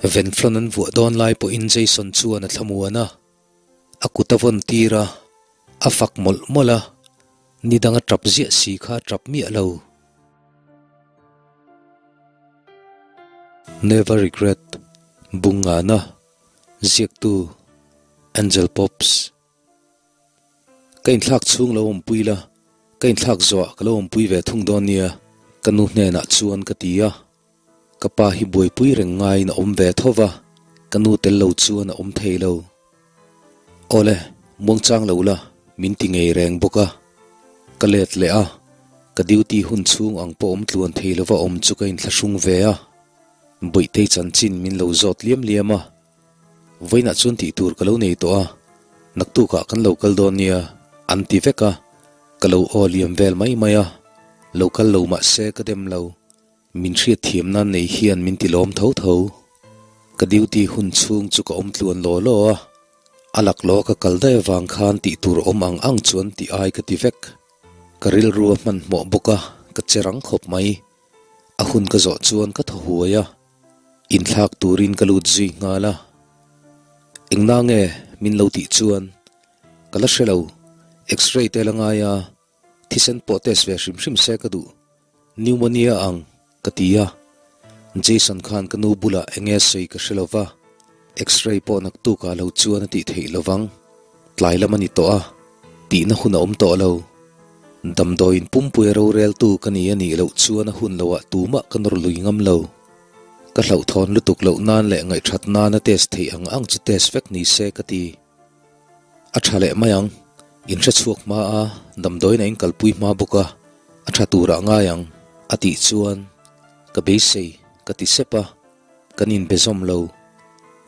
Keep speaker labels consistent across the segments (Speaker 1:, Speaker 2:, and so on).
Speaker 1: Venflon an vuah dawn lai pawhin Jason chuan a thlamuan a, a kut a vawn tir a, a fak mawlh mawlh a, ni dang a tap ziah si kha a tap miah lo. Never Regret, Bungngana, Ziaktu, Angel Pops. Ka inthlak chhung lo awmpui la, ka inthlak zawhah ka lo awmpui ve thung dawn nia, ka nu hnenah chuan ka ti a. Ka pa hi buaipui reng ngaiin a awm ve tho va, ka nu tel lo chuan a awm thei lo. Awle, muangchang lo la, min ti ngei reng bawk a. Ka let leh a, ka duty hun chhung ang pawh awm tluan thei lova awm chu ka inthlahrung ve a. Bawihtei chanchin min lo zawt liam liam a. Vawiinah chuan tih tur ka lo nei tawh a, naktukah kan lo kal dawn nia, an ti vek a, ka lo aw liam vel mai mai a, lo kal lo mah se ka dem lo, min hriat thiam nan nei hian min ti lawm tho tho. Ka duty hun chhung chu ka awm tluan law law a, a laklawh ka kal daih avang khan tih tur awm ang ang chuan tih ai ka ti vek. Ka rilru a hmanhmawh bawk a, ka che rang khawp mai. A hun ka zawh chuan ka thaw huai a. Inthlak turin ka lut zui nghal a, Engna nge min lo tih chuan ka la hre lo, X-ray te la ngai a, thisen pawh test ve hrim hrim se ka duh, pneumonia ang ka ti a, Jason khan ka nu bulah enge sawi ka hre lo va, X-ray pawh naktukah lo chuan a tih theih lovang, tlai lam a ni tawh a, tihna hun a awm tawh lo. Damdawiin pumpuia roreltu ka ni a nih loh chuan a hun loah tumah ka nawr lui ngam lo. Ka hlauhthawn lutuk loh nan leh ngaihthat nana test theih ang ang chu test vek ni se ka ti. A tha leh mai ang, in hre chhuak hma a, damdawiin a inkalpui hma bawk a, a tha turah ngai ang, a tih chuan ka beisei ka ti sep a, kan inbe zawm lo.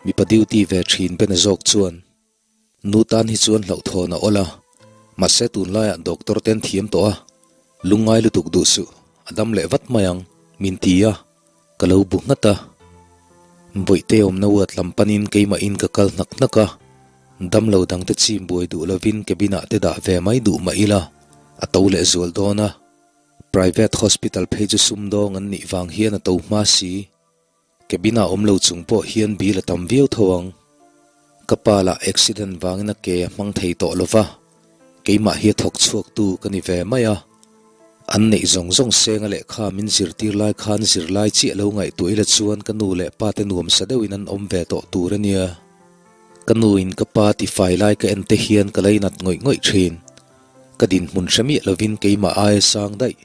Speaker 1: Mipa duty ve thin Bena zawk chuan. Nu tan hi chuan hlauhthawn a awl a, mahse tunlaiah doctor te an thiam tawh a, lungngai lutuk duh suh, a dam leh vat mai ang, min ti a, ka lo bu nghat a. Bawihte awmna uat lam panin keimahin ka kal hnak hnak a, damlo dangte chim buai duh lovin cabin ah te dah ve mai duh mah ila, a to leh zual dawn a. Private hospital phei chu sumdawng an nih vang hian a to hma si. Cabin ah awm lo chung pawh hian bill a tam viau tho ang. Ka pa lah accident vangin a ke a hmang thei tawh lo va, keimah hi a thawk chhuak tu ka ni ve mai a. An neih zawng zawng senga lehkha min zirtir lai khan zirlai chiah lo ngaihtuah ila chuan ka nu leh pa te nuamsa deuhin an awm ve tawh tur a nia. Ka nu in ka pa tifai lai ka en te hian ka lainat ngawih ngawih thin. Ka dinhmun hre miah lovin keimah aia sang daih.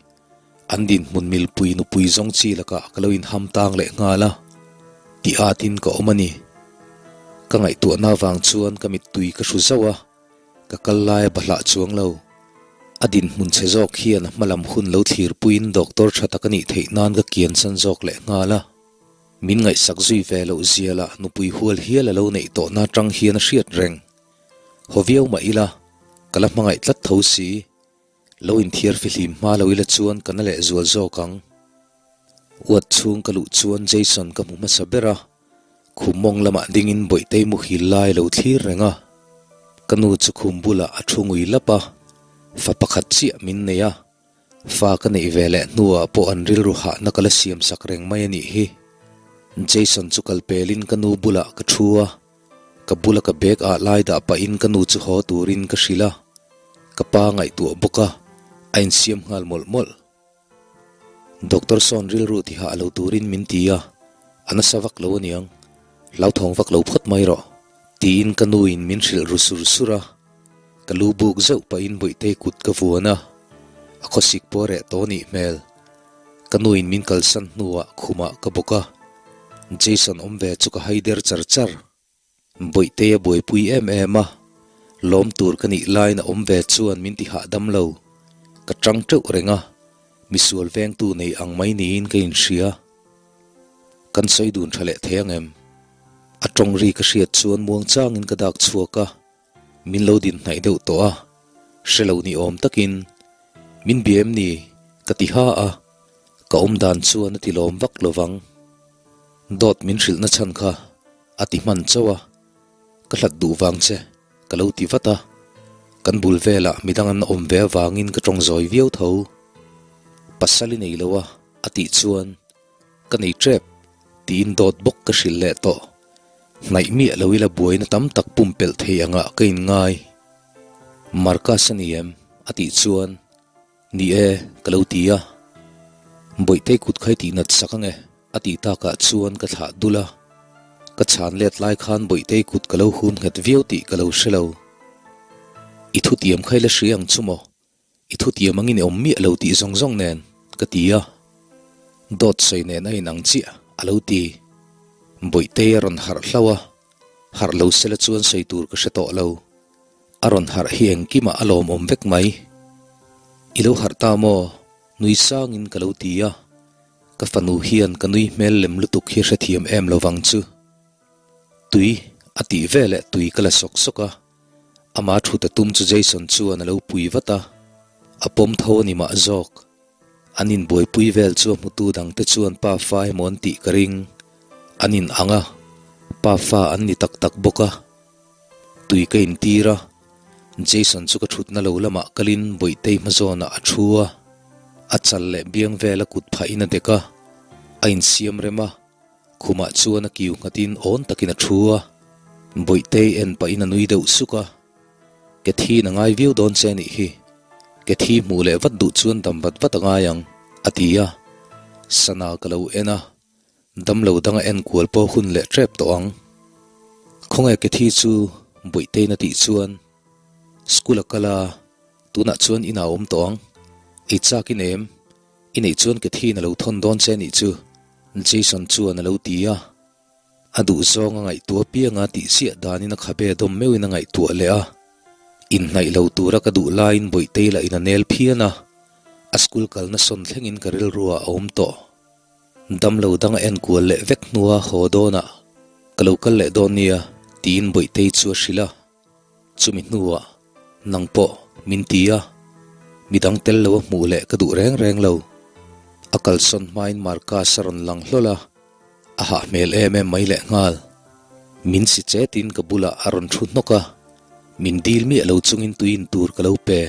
Speaker 1: An dinhmun milpui nupui zawng chi lakah ka lo inham tang leh nghal a, ti atin ka awm a ni. Ka ngaihtuahna avang chuan ka mittui ka hru zauh a, ka kal lai a bahlah chuang lo. A dinhmun chhe zawk hian a hmalam hun lo thlirpuiin doctor tha tak a nih theih nan ka kian san zawk leh nghal a. Min ngaihsak zui ve loh zia lah nupui hual hial a lo neih tawhna atang hian a hriat reng. Haw viau mah ila, ka la hmangaih tlat tho si. Lo inthiar fihlim hma lo ila chuan ka na leh zual zawk ang. Uat chhung ka luh chuan Jason ka hmu hmasa ber a, khum mawng lamah dingin Bawihtei muhil lai lo thlir reng a. Ka nu chu khum bulah a thu ngui lap a, fa pakhat chiah min nei a, fa ka neih ve leh hnuah pawh an rilru hahna ka la siam sak reng mai a nih hi. Jason chu kal pelin ka nu bulah ka thu a. Ka bula ka bag ah lai dah pahin ka nu chu haw turin ka hrilh a, ka pa ngaihtuah bawk a, a insiam nghal mawlh mawlh. Doctor sawn rilru tihah lo turin min ti a, a nasa vak lo aniang, hlauthawng vak lo phawt mai rawh, tiin ka nu in min hrilh ru sur sur a, ka lu buk zeuh pahin Bawihtei kut ka vuan a, a khawsik pawh a reh tawh nih hmel. Ka nu in min kalsan hnuah khumah ka bawk a, Jason awm ve chu ka hai der char char. Bawihtei a buaipui em em a, lawm tur ka nih laiin a awm ve chuan min ti hahdam lo. Ka tang teuh reng a, misual vengtu nei ang mai niin ka inhria. Kan sawi dun tha leh thei ang em? A tawng ri ka hriat chuan muangchangin ka dak chhuak a. Min lo din hnaih deuh tawh a, hre lo ni awm takin, Min bia em ni? ka ti ha a, ka awm dan chuan a ti lawm vak lo vang. Dawt min hrilh na chhan kha a ti hman chauh a, ka hlat duh vang che ka lo ti vat a, kan bul velah midang an awm ve avangin ka tawng zawi viau tho. Pasal i nei lo a, a tih chuan, Ka nei tep. Tiin dawt bawk ka hrilh leh tawh. Hnaih miah lo ila buaina tam tak pumpelh thei angah ka inngai. Marcus a ni em? A tih chuan, Ni e, ka lo ti a. Bawihtei kut khai tih nat sak ange, a tih takah chuan ka thlah dul a. Ka chhan let lai khan Bawihtei kut ka lo hum nghet viau tih ka lo hre lo. I thutiam kha i la hria ang chu maw? I thutiam angin i awm miah lo tih zawng zawng nen, ka ti a. Dawt sawi nen a inang chiah, a lo ti. Bawihtei a rawn harh hlauh a, harh lo sela chuan sawi tur ka hre tawh lo. A rawn harh hi engkimah a lawmawm vek mai. I lo harh ta maw? Nui sangin ka lo ti a. Ka fanu hian ka nui hmel lem lutuk hi hrethiam em lovang chu. Tui a tih veleh tui ka la sawk sawk a. Ama thut a tum chu Jason chuan a lo pui vat a, a pawm tho a ni mah zawk. An inbuaipui vel chu a hmutu dangte chuan pa fa emaw an tih ka ring. An in ang a, pa fa an ni tak tak bawk a. Tui ka intir a, Jason chu ka thutna lo lamah kalin Bawihtei hmazawnah a thu a, a chal leh biang vel a kut phahin a dek a, a insiam rem a. Khumah chuan a kiu nghatin awn takin a thu a, Bawihtei en pahin a nui deuh suk a, Ke thiin a ngai viau dawn che anih hi, ke thi hmuh leh vat duh chuan dam vat vat a ngai ang, a ti a. Sana ka lo en a, damlo danga en kual pawh hun leh tep tawh ang. Khawnge ke thi chu Bawihteiin a tih chuan School a kal a, tunah chuan inah a awm tawh ang, ei chak in em? I neih chuan ke thiin a lo thawn dawn che anih chu. Jason chuan a lo ti a, a duhzawng a ngaihtuah apianga tih chiah danin a khabe dawm meuhin a ngaihtuah leh a, inhnaih lo tura ka duh laiin Bawihtei lah in a nel phian a, a school kalna sawn thlengin ka rilruah a awm tawh. Damlo dang a enkual leh vek hnua haw dawnah ka lo kal leh dawn nia tiin Bawihtei chu a hrilh a. Chumi hnuah nang pawh min ti a, midang tel lo a hmuh leh ka duh reng reng lo. A kalsawn hmain Marcus a rawn lang hlawl a, a hah hmel em em mai leh nghal. Min si chetin ka bulah a rawn thu hnawk a, min dil miah lo chungin tui in tur ka lo pe.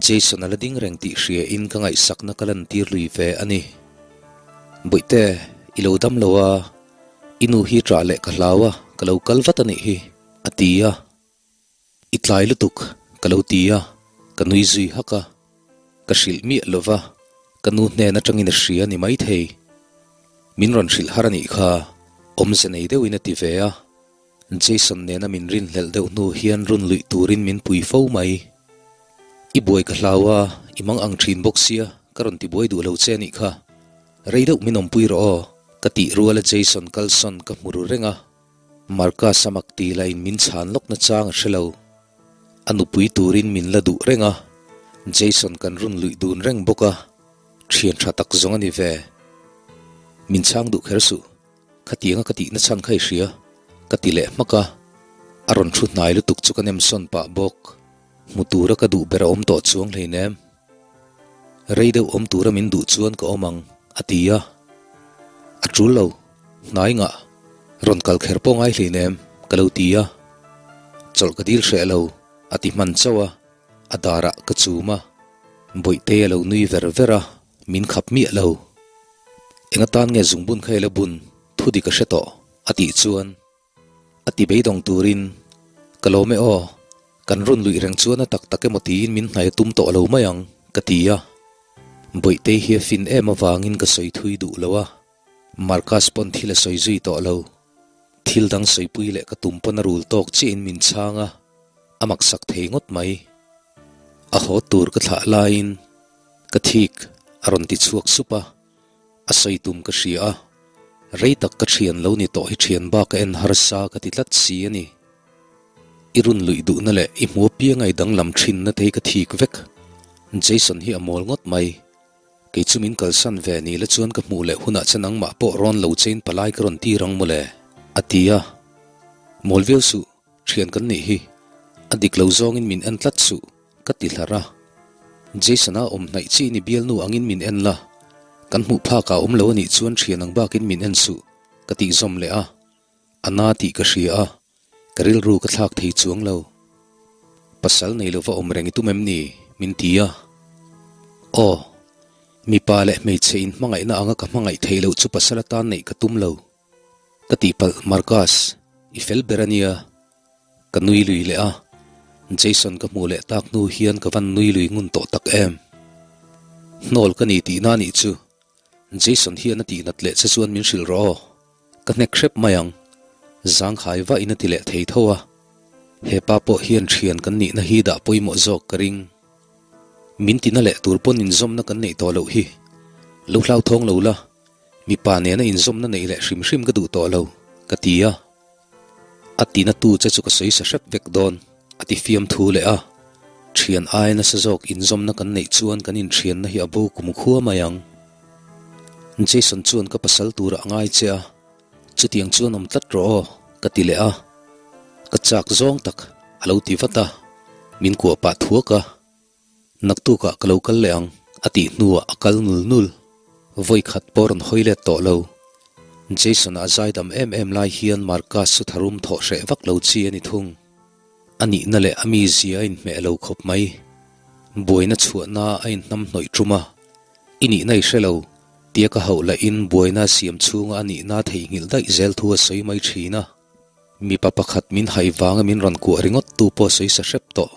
Speaker 1: Jason a la ding reng tih hria in ka ngaihsakna ka lantir lui ve a ni. Bawihte, i lo dam lo a, i nu hi ṭah leh ka hlau a, ka lo kal vat a nih hi. A ti a, I tlai lutuk, ka lo ti a, ka nui zui hak a. Ka hrilh miah lo va, ka nu hnen atangin a hria a ni maithei. Min rawn hrilh har a nih kha, awmze nei deuhin a ti ve a. Jason nena min rinhlelh deuh hnu hian run luih turin min pui fo mai. I buai ka hlau a, i mang ang thin bawk sia, ka rawn ti buai duh lo che a nih kha. Rei deuh min awmpui rawh aw, ka tih ruala Jason kalsawn ka hmu ru reng a. Marcus a mak ti la in min chhan lawk na chang a hre lo. A nupui turin min la duh reng a, Jason kan run luih dun reng bawk a, thian tha tak zawng a ni ve. Min chhang duh kher suh, khatianga ka tihna chhan kha i hria, ka ti leh hmak a, a rawn thu hnai lutuk chu ka nem sawn pah bawk. Hmu tura ka duh ber a awm tawh chuang hleinem. Rei deuh awm tura min duh chuan ka awm ang, a ti a. A tul lo, hnai ngah, rawn kal kher pawh ngai hleinem, ka lo ti a. Chawlh ka dil hreh lo, a ti hman chauh a, a darah ka chum a. Bawihtei a lo nui ver ver a, min khap miah lo. Eng atan nge zungbun kha i la bun, thu dik a hre tawh, a tih chuan. A ti beidawng turin, Ka lawm e aw, kan run luih reng chuan a tak tak emaw tiin min hnai a tum tawh lo mai ang, ka ti a. Bawihtei hi a fin em avangin ka sawi thui duh lo a, Marcus pawn thil a sawi zui tawh lo. Thil dang sawipui leh ka tum pawn a rul tawk chiahin min chhang a, a maksak thei ngawt mai. A haw tur ka thlah laiin ka thik a rawn ti chhuak sup a. A sawi tum ka hria a, rei tak ka thian lo ni tawh hi thian bak a en harsa ka ti tlat si a ni. I run luih duhna leh i hmu apianga i danglam thinna te hi ka thik vek. Jason hi a mawl ngawt mai. Kei chu min kalsan ve ni la chuan ka hmuh leh hunah che nangmah pawh rawn lo chein palai ka rawn tir ang mawle, a ti a. Mawl viau suh, thian kan nih hi. A dik lo zawngin min en tlat suh. Ka ti hlar a. Jason-a awm hnaih chi ni bialnu angin min en la, kan hmuh phakah awm lo anih chuan thian ang bakin min en suh, ka tih zawm leh a. A na tih ka hria a, ka rilru ka thlak thei chuang lo. Pasal nei lova awm reng i tum em ni? min ti a. Aw. Mipa leh hmeichhe in hmangaihna anga ka hmangaih theih loh chu pasal atan neih ka tum lo. Ka tihpalh Marcus, i fel ber a nia. Ka nui lui leh a, Jason ka hmuh leh tak hnu hian ka van nui lui ngun tawh tak em. Hnawl ka ni tihna anih chu. Jason hian a tihnat leh che chuan min hrilh rawh aw. Ka hnek hrep mai ang. Zangkhai vah in a ti leh thei tho a. He pa pawh hian thian kan nihna hi dah pawimawh zawk ka ring. Min tina leh tur pawn inzawmna kan neih tawh loh hi. Lo hlauthawng lo la, mipa nena inzawmna neih leh hrim hrim ka duh tawh lo, ka ti a. A tina tu che chu ka sawi sa hrep vek dawn, a ti fiam thu leh a. Thian ai nasa zawk inzawmna kan neih chuan kan inthianna hi a bo kum khua mai ang. Jason chuan ka pasal turah a ngai che a. Chutiang chuan awm tlat rawh aw, ka ti leh a. Ka chak zawng tak a lo ti vat a, min kuah pah thuak a. Naktukah ka lo kal leh ang, a tih hnuah a kal nul nul. Vawi khat pawh rawn hawi let tawh lo. Jason-a a zaidam em em lai hian Marcus chu tharum thawh hreh vak lo chi a ni thung. A nihna leh a mizia a inhmeh lo khawp mai. Buaina chhuahna a inhnamhnawih tum a, I nihna i hre lo, tia ka hauh lahin buaina siam chhunga a nihna theihnghilh daih zel thu a sawi mai thin a. Mipa pakhat min hai vanga min rawn kuah ringawt tu pawh sawi sa hrep tawh.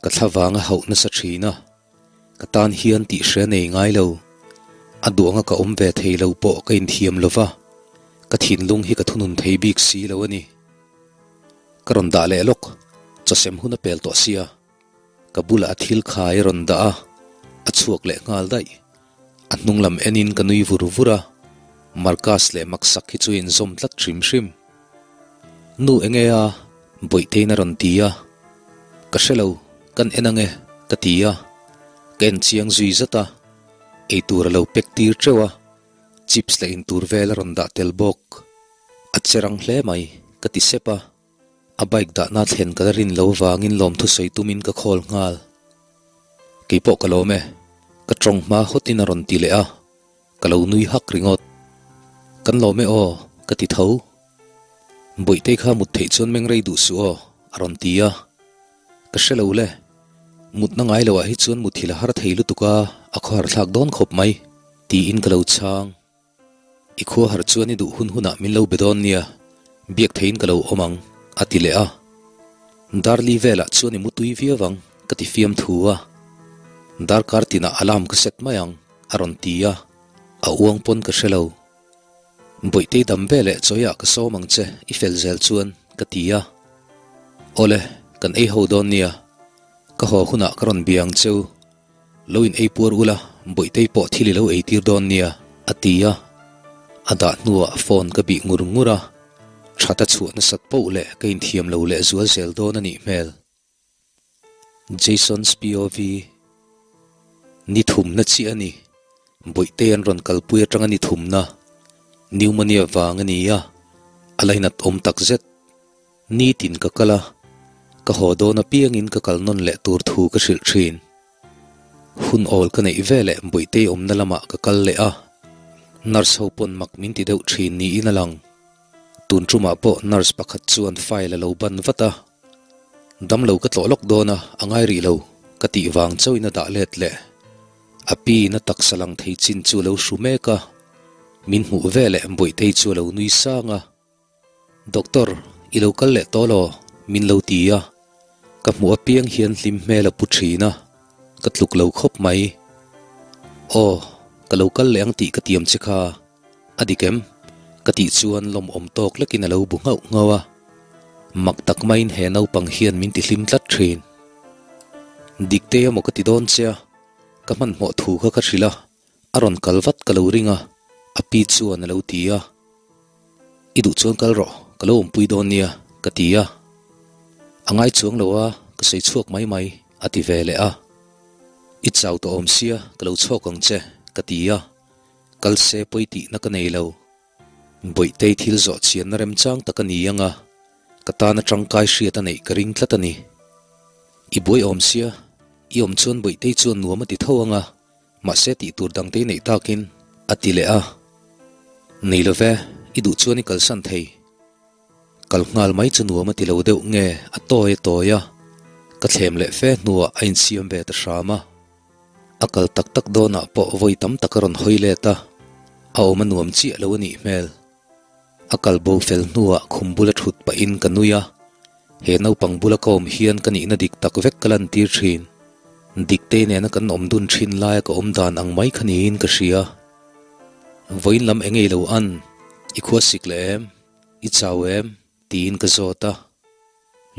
Speaker 1: Ka thla vanga hauh nasa thin a, ka tan hian tih hre nei ngai lo. A duanga ka awm ve thei lo pawh ka inthiam lo va, ka thinlung hi ka thunun thei bik si lo a ni. Ka rawn dah leh lawk, chawsem hun a pel tawh sia. Ka bulah a thil khai a rawn dah a, a chhuak leh nghal daih. A hnung lam enin ka nui vur vur a, Marcus leh Maksak hi chu inzawm tlat hrim hrim. Nu enge a? Bawihteiin a rawn ti a. Ka hre lo, kan en ange, ka ti a. Ka en chiang zui zat a, eitur a lo pack tir teuh a, chips leh intur vel a rawn dah tel bawk. A che rang hle mai, ka ti sep a. A bike dahna thlen ka la rin lo vangin lawmthu sawi tumin ka call nghal. Keipawh ka lawm e, ka tawng hma hawtin a rawn ti leh a, ka lo nui hak ringawt. Kan lawm e aw, ka ti tho. Bawihtei kha mut theih chuan meng rei duh suh aw, a rawn ti a. Ka hre lo le, mutna ngai loah hi chuan muthilh a har thei lutuk a, a khawhar thlak dawn khawp mai, tiin ka lo chhang. I khua harh chuan i duh hun hunah min lo be dawn nia, biak theiin ka lo awm ang, a ti leh a. Darli velah chuan i mutui viau ang, ka ti fiam thu a. Darkar tinah alarm ka set mai ang, a rawn ti a, a uang pawn ka hre lo. Bawihtei dam veleh chawiah ka sawm ang che, i fel zel chuan, ka ti a. Awle, kan ei ho dawn nia, ka haw hunah ka rawn bia ang cheu. Lo in ei puar ula, Bawihtei pawh thil i lo ei tir dawn nia, a ti a. A dah hnuah phone ka bih ngur ngur a, that a chhuah nasat poh leh ka inthiam lo leh zual zel dawn a nih hmel. Jason's POV Ni thumna chiah a ni, Bawihtei an rawn kalpui atanga ni thumna, pneumonia vang a ni a, a lainat awm takzet. Nitin ka kal a, ka haw dawn apiangin ka kal nawn leh tur thu ka hrilh thin. Hun awl ka neih veleh Bawihtei awmna lamah ka kal leh a, nurse ho pawn mak min ti deuh thin niin a lang. Tun tumah pawh nurse pakhat chuan file a lo ban vat a, Damlo ka tlawh lawk dawn a, a ngai rih lo, ka tih vang chauhin a dah let leh. A pi in a taksa lang thei chin chu a lo hru mek a, min hmuh veleh Bawihtei chu a lo nui sang a. Doctor, i lo kal leh tawh law? Min lo ti a, ka hmuh apiang hian hlim hmel a pu thin a, ka tluk lo khawp mai. Aw, ka lo kal leh ang tih ka tiam che kha, a dik em? Ka tih chuan lawmawm tawk lekin a lo bu nghauh nghauh a, mak tak maiin he naupang hian min ti hlim tlat thin. Diktei emaw ka ti dawn che a, ka hmanhmawh thu kha ka hrilh a, A rawn kal vat ka lo ring a, a pi chuan a lo ti a. I duh chuan kal rawh, ka lo awmpui dawn nia, ka ti a. A ngai chuang lo a, ka sawi chhuak mai mai, a ti ve leh a. I chau tawh awm sia, ka lo chhawk ang che, ka ti a. Kal se pawi tihna ka nei lo. Bawihtei thil zawh chianna remchang tak a ni ang a, ka tana tangkai hriat a neih ka ring tlat a ni. I buai awm sia, i awm chuan Bawihtei chuan nuam a ti tho ang a, Mahse tih tur dangte i neih takin a ti leh a. Nei lo ve, i duh chuan i kalsan thei. Kal nghal mai chu nuam a ti lo deuh nge a tawi a tawi a, ka thlem leh fe hnuah a insiam ve ta hram a. A kal tak tak dawnah pawh vawi tam tak a rawn hawi let a, a awm a nuam chiah lo a nih hmel. A kal bo fel hnuah khum bula thut pahin ka nui a, he naupang bula ka awm hian ka nihna dik tak vek ka lantir thin. Diktei nena kan awm dun thin laia ka awm dan ang mai kha niin ka hria. Vawiin lam eng ei lo an, i khua sik leh em? I chau em? Tiin ka zawt a.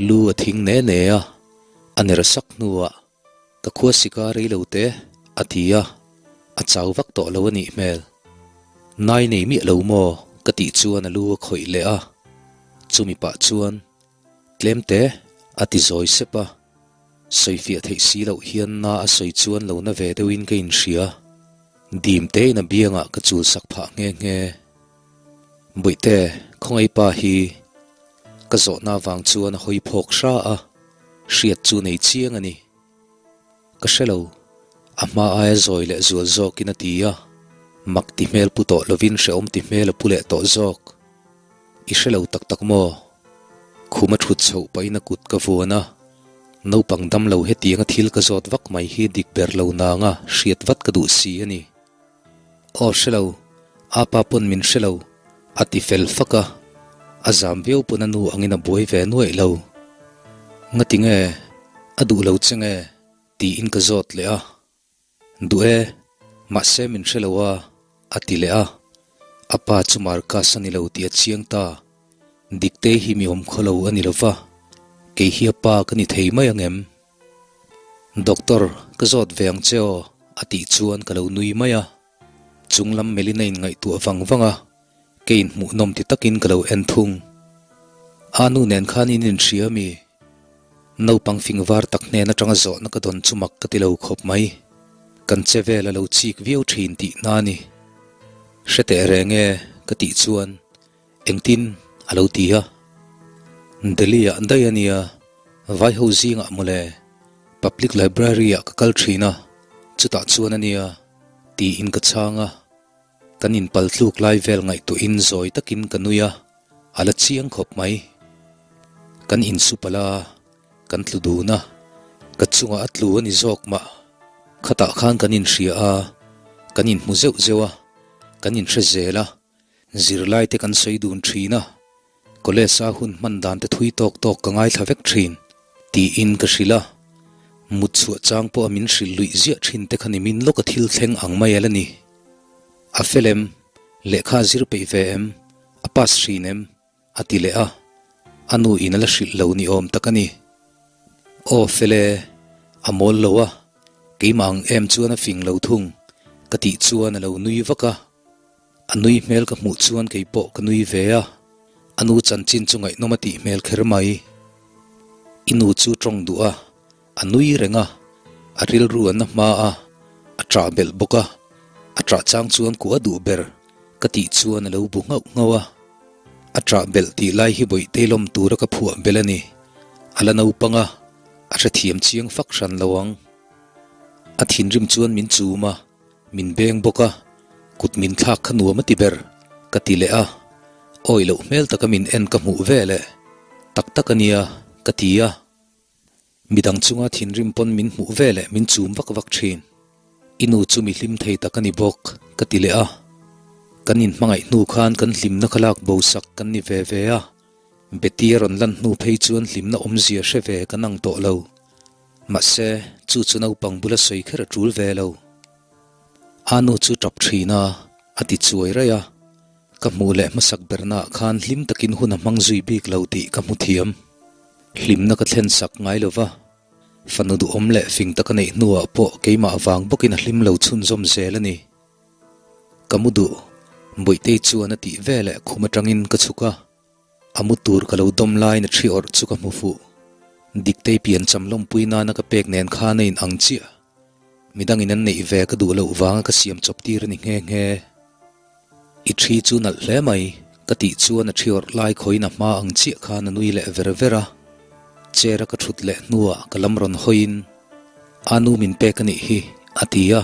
Speaker 1: Lu a thing ne ne a, a ner sak hnuah Ka khua sika rei lo te, a ti a, a chau vak tawh lo a nih hmel. Nai nei miah lo maw? ka tih chuan a lu a khawih leh a, chumi pah chuan, Tlem te, a ti zawi sep a. Sawifiah theih si loh hian na a sawi chuan lo na ve deuhin ka inhria. Dim tein a biangah ka chul sak phah nghe nghe. Bawihte, khawngaih pa hi ka zawhna avang chuan a hawi phawk hra a, hriat chu nei chiang a ni. Ka hre lo, a hma aia zawi leh zual zawkin a ti a, mak ti hmel pu tawh lovin hrehawm ti hmel a pu leh tawh zawk. I hre lo tak tak maw? Khum a thut chhoh pahin a kut ka vuan a, naupang dam lo hetianga thil ka zawt vak mai hi dik ber lo nanga hriat vat ka duh si a ni. Aw hre lo, apa pawn min hre lo, a ti fel fak a, a zam viau pawn a nu angin a buai ve nuaih lo. Ngati nge? A duh lo che nge? tiin ka zawt leh a. Duh e, mahse min hre lo a, a ti leh a. A pa chu Marcus a ni lo tih a chiang ta. Diktei hi mi awm khaw lo a ni lo va, kei hi a pa ka ni thei mai ang em? Doctor, ka zawt ve ang che aw, a tih chuan ka lo nui mai a. Chung lam melhin a inngaihtuah vang vang a, kei inhmuhnawm ti takin ka lo en thung. A nu nen khan in inhria mi? Naupang fing var tak hnen atanga zawhna ka dawn chu mak ka ti lo khawp mai. Kan che vel a lo chik viau thin tih na a ni. Hre teh reng e, ka tih chuan Engtin? a lo ti a. Delhi ah daih a nia, vai ho zingah mawle, Public Library ah ka kal thin a, chutah chuan a nia, tiin ka chhang a. Kan inpal tluk lai vel ngaihtuahin zawi takin ka nui a, a la chiang khawp mai. Kan insupal a, kan tlu dun a, ka chungah a tlu a ni zawk mah. Khatah khan kan inhria a, kan inhmu zeuh zeuh a, kan inhre zel a. Zirlai te kan sawi dun thin a, college a hun hman dan te thui tawk tawk ka ngaithla vek thin, tiin ka hrilh a. Mut chhuah chang pawh a min hrilh luih ziah thin te kha ni min lawk a thil thleng ang mai a la ni. A fel em? Lehkha a zir peih ve em? A pass thin em? A ti leh a, a nu in a la hrilh lo ni awm tak a ni. Aw fel e, a mawl lo a, keimah ang em chuan a fing lo thung, ka tih chuan a lo nui vak a. A nui hmel ka hmuh chuan kei pawh ka nui ve a, a nu chanchin chu ngaihnawm a tih hmel kher mai. I nu chu tawng duh a, a nui reng a, a rilru an na hma a, a ṭah belh bawk a, a ṭah chang chuan kuah duh ber ka tih chuan a lo bu nghauh nghauh a. A ṭah belh tih lai hi Bawihtei lawm tura ka phuah belh a ni. A la naupang a, a hrethiam chiang fak hran lo ang. A thinrim chuan min chum a. Min beng bawk a, kut min thlak kha nuam a ti ber, ka ti leh a. Awi loh hmel taka min en ka hmuh ve leh. Tak tak a nia, ka ti a. Midang chunga thinrim pawn min hmuh ve leh min chum vak vak thin. I nu chu mi hlim thei tak a ni bawk, ka ti leh a. Kan inhmangaih hnu khan kan hlimna kha lak bo sak kan ni ve ve a. Betty a rawn lan hnu phei chuan hlimna awmzia hre ve kan ang tawh lo. Mahse, chu chu naupang bula sawi kher a tul ve lo. A nu chu tap thin a, a ti chuai raih a. Ka hmuh leh hmasak bernaah khan hlim takin hun a hmang zui bik lo tih ka hmu thiam. Hlimna ka thlen sak ngai lo va, fanu duhawm leh fing taka neih hnuah pawh keimah vang bawkin a hlim lo chhunzawm zel a ni. Ka mu duh, Bawihtei chuan a tih veleh khum atangin ka chhuk a. A mu tur ka lo dawm laiin a thi awrh chu ka hmu fuh. Diktei pian cham lawmpui nana ka pek nen khan a in ang chiah. Midangin an neih ve ka duh loh vanga ka siam chawp tir a ni nghe nghe. I thi chu nalh hle mai, ka tih chuan a thi awrh lai khawiin a hma ang chiah khan a nui leh ver ver a. Chair a ka thut leh hnuah ka lam rawn hawiin, A nu min pek a nih hi, a ti a.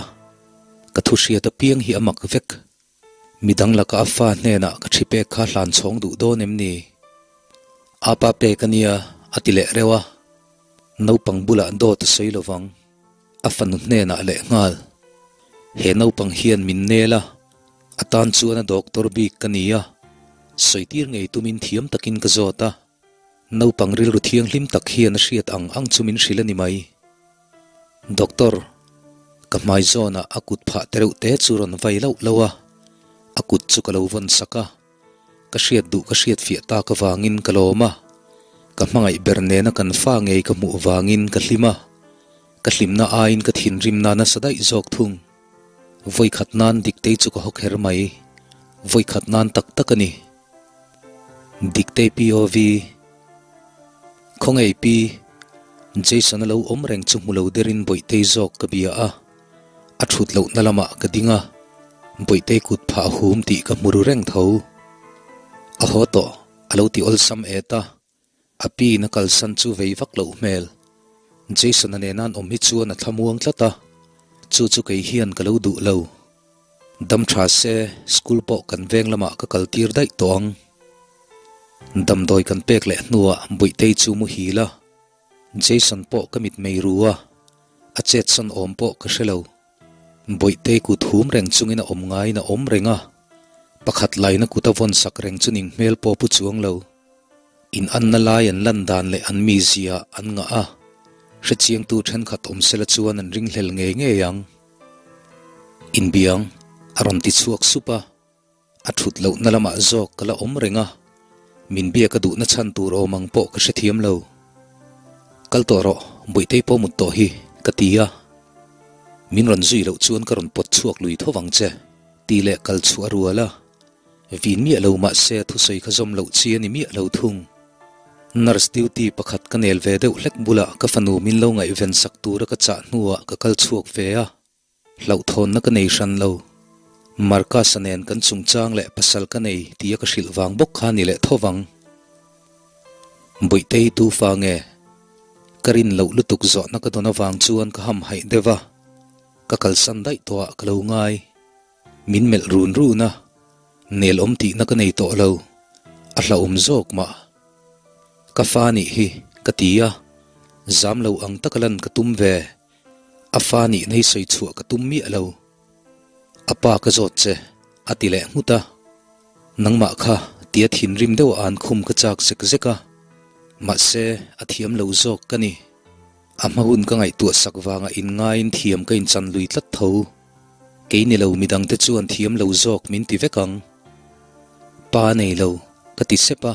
Speaker 1: Ka thu hriat apiang hi a mak vek. Midang laka a fa hnenah ka thi pek kha hlan chhawng duh dawn em ni? Apa pek a nia, a ti leh reuh a. Naupang bulah dawt a sawi lovang. A fanu hnenah leh nghal. He naupang hian min nel a, a tan chuan a doctor bik ka ni a, sawitir ngei tumin thiam takin ka zawt a. Naupang rilru thianghlim tak hian a hriat ang ang chu min hrilh a ni mai. Doctor, ka hmai zawnah a kut phah tereuh te chu rawn vai lauh lauh a, a kut chu ka lo vawn sak a. Ka hriat duh ka hriat fiah tak avangin ka lawm a, ka hmangaih ber nena kan fa ngei ka hmuh vangin ka hlim a, ka hlimna aiin ka thinrimna nasa daih zawk thung. Vawikhat nan Diktei chu ka haw kher mai, vawikhat nan tak tak a ni. Diktei POV, Khawngei pi, Jason a lo awm reng chu hmu lo derin Bawihtei zawk ka bia a. A thut lohna lamah ka ding a, Bawihtei kut phah hum tih ka hmu ru reng tho. A haw tawh, a lo ti awlsam et a, a pi in a kalsan chu vei vak loh hmel. Jason-a nena an awm hi chuan a thlamuang tlat a, chu chu kei hian ka lo duh lo. Dam tha se, school pawh kan veng lamah ka kal tir daih tawh ang. Damdawi kan pek leh hnuah Bawihtei chu muhil a. Jason pawh ka mit mei ru a, a chetsawn awm pawh ka hre lo. Bawihtei kut hum reng chungin a awm ngaiin a awm reng a, pakhat laina kut a vawn sak reng chu ning hmel pawh pu chuang lo. In anna lai an lan dan leh an mizia an ngah a, hrechiangtu thenkhat awm sela chuan an ringhlel ngei ngei ang. Inbiang a rawn ti chhuak sup a. A thut lohna lamah zawk ka la awm reng a, min biak a duhna chhan tur awm ang pawh ka hrethiam lo. Kal tawh rawh, Bawihtei pawh mut tawh hi, ka ti a. Min rawn zui loh chuan ka rawn pawt chhuak lui tho vang che, ti leh kal chhuah a rual a. Vin miah lo mahse a thusawi kha zawm loh chi a ni miah lo thung. Nurse duty pakhat ka nel ve deuh hlek bulah ka fanu min lo ngaihven sak tura ka chah hnuah ka kal chhuak ve a. Hlauhthawnna ka nei hran lo. Marcus-a nen kan chungchang leh pasal ka nei tia ka hrilh vang bawk kha ni leh tho vang. Bawihtei tu fa nge? Ka rin loh lutuk zawhna ka dawn avang chuan ka hamhaih deuh a, ka kalsan daih tawhah ka lo ngai. Min melh run run a, nel awm tihna ka nei tawh lo, a hlauhawm zawk mah. Ka fa nih hi ka ti a, zam lo ang taka lan ka tum ve. A fa nihna hi sawi chhuah ka tum miah lo. A pa ka zawt che, a ti leh nghut a. Nangmah kha tia thinrim deuh a an khum ka chak zek zek a. Mahse, a thiam lo zawk ka ni. A hma hun ka ngaihtuah sak vanga inngaiin thiam ka inchan lui tlat tho. Kei ni lo midangte chuan thiam lo zawk min ti vek ang. Pa nei lo, ka ti sep a.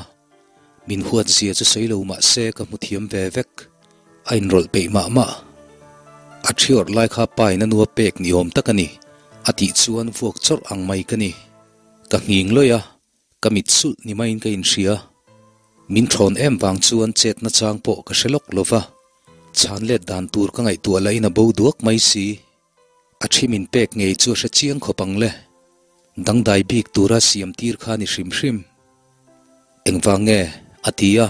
Speaker 1: Min huat zia chu sawi lo mah se ka hmu thiam ve vek. A inrawlh peih mah mah. A thi awrh lai kha pa in a nu a pek ni awm tak a ni, a tih chuan vuak chawrh ang mai ka ni. Ka nghing lawih a, ka mit sulh ni maiin ka inhria. Min thawn em vang chuan chetna chang pawh ka hre lawk lo va, chhan let dan tur ka ngaihtuah lahin a bo duak mai si. A thi min pek ngei chu a hre chiang khawp ang le. Dangdai bik tura siam tir kha ni hrim hrim. Engvang nge? a ti a.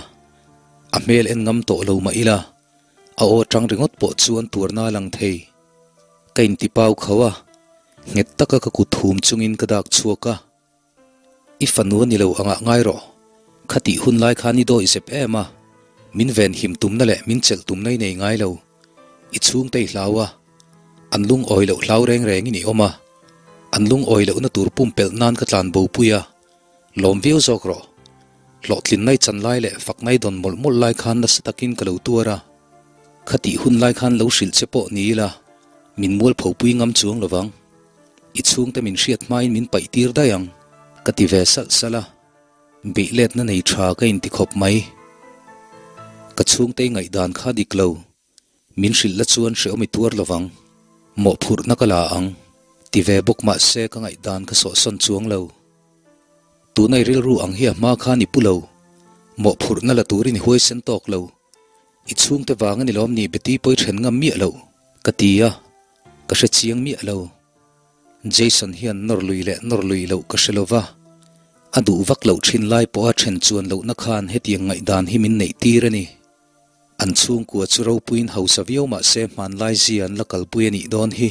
Speaker 1: A hmel en ngam tawh lo mah ila, a aw tang ringawt pawh chuan tuarna a lang thei. Ka inti pau kho a, nghet taka ka kut hum chungin ka dak chhuak a. I fanu a ni lo angah ngai rawh. Khatih hun lai khan i dawi zep em a, min venhim tumna leh min chelh tumna i nei ngai lo. I chhungte i hlau a, an lungawi loh hlau reng rengin i awm a, an lungawi lohna tur pumpelh nan ka tlan bopui a, lawm viau zawk rawh. Hlawhtlinna i chan lai leh fakna i dawn mawlh mawlh lai khan nasa takin ka lo tuar a, khatih hun lai khan lo hrilh che pawh ni ila, min mualphopui ngam chuang lovang. I chhungte min hriat hmain min paih tir daih ang, ka ti ve salh salh a. Beih letna nei tha ka inti khawp mai. Ka chhungte i ngaihdan kha dik lo. Min hrilh la chuan hrehawm i tuar lovang. Mawhphurhna ka la ang, ti ve bawk mah se ka ngaihdan ka sawhsawn chuang lo. Tuna i rilru ang hi a hma khan i pu lo. Mawhphurhna la turin i huaisen tawk lo. I chhungte vang a ni lawm ni Betty pawi then ngam miah lo, ka ti a. Ka hre chiang miah lo. Jason hian nawr lui leh nawr lui loh ka hre lo va, a duh vak loh thin lai pawha then chuan lohna khan hetiang ngaihdan hi min neih tir a ni. An chhungkua chu ropuiin hausa viau mah se hmanlai zia an la kalpui a nih dawn hi.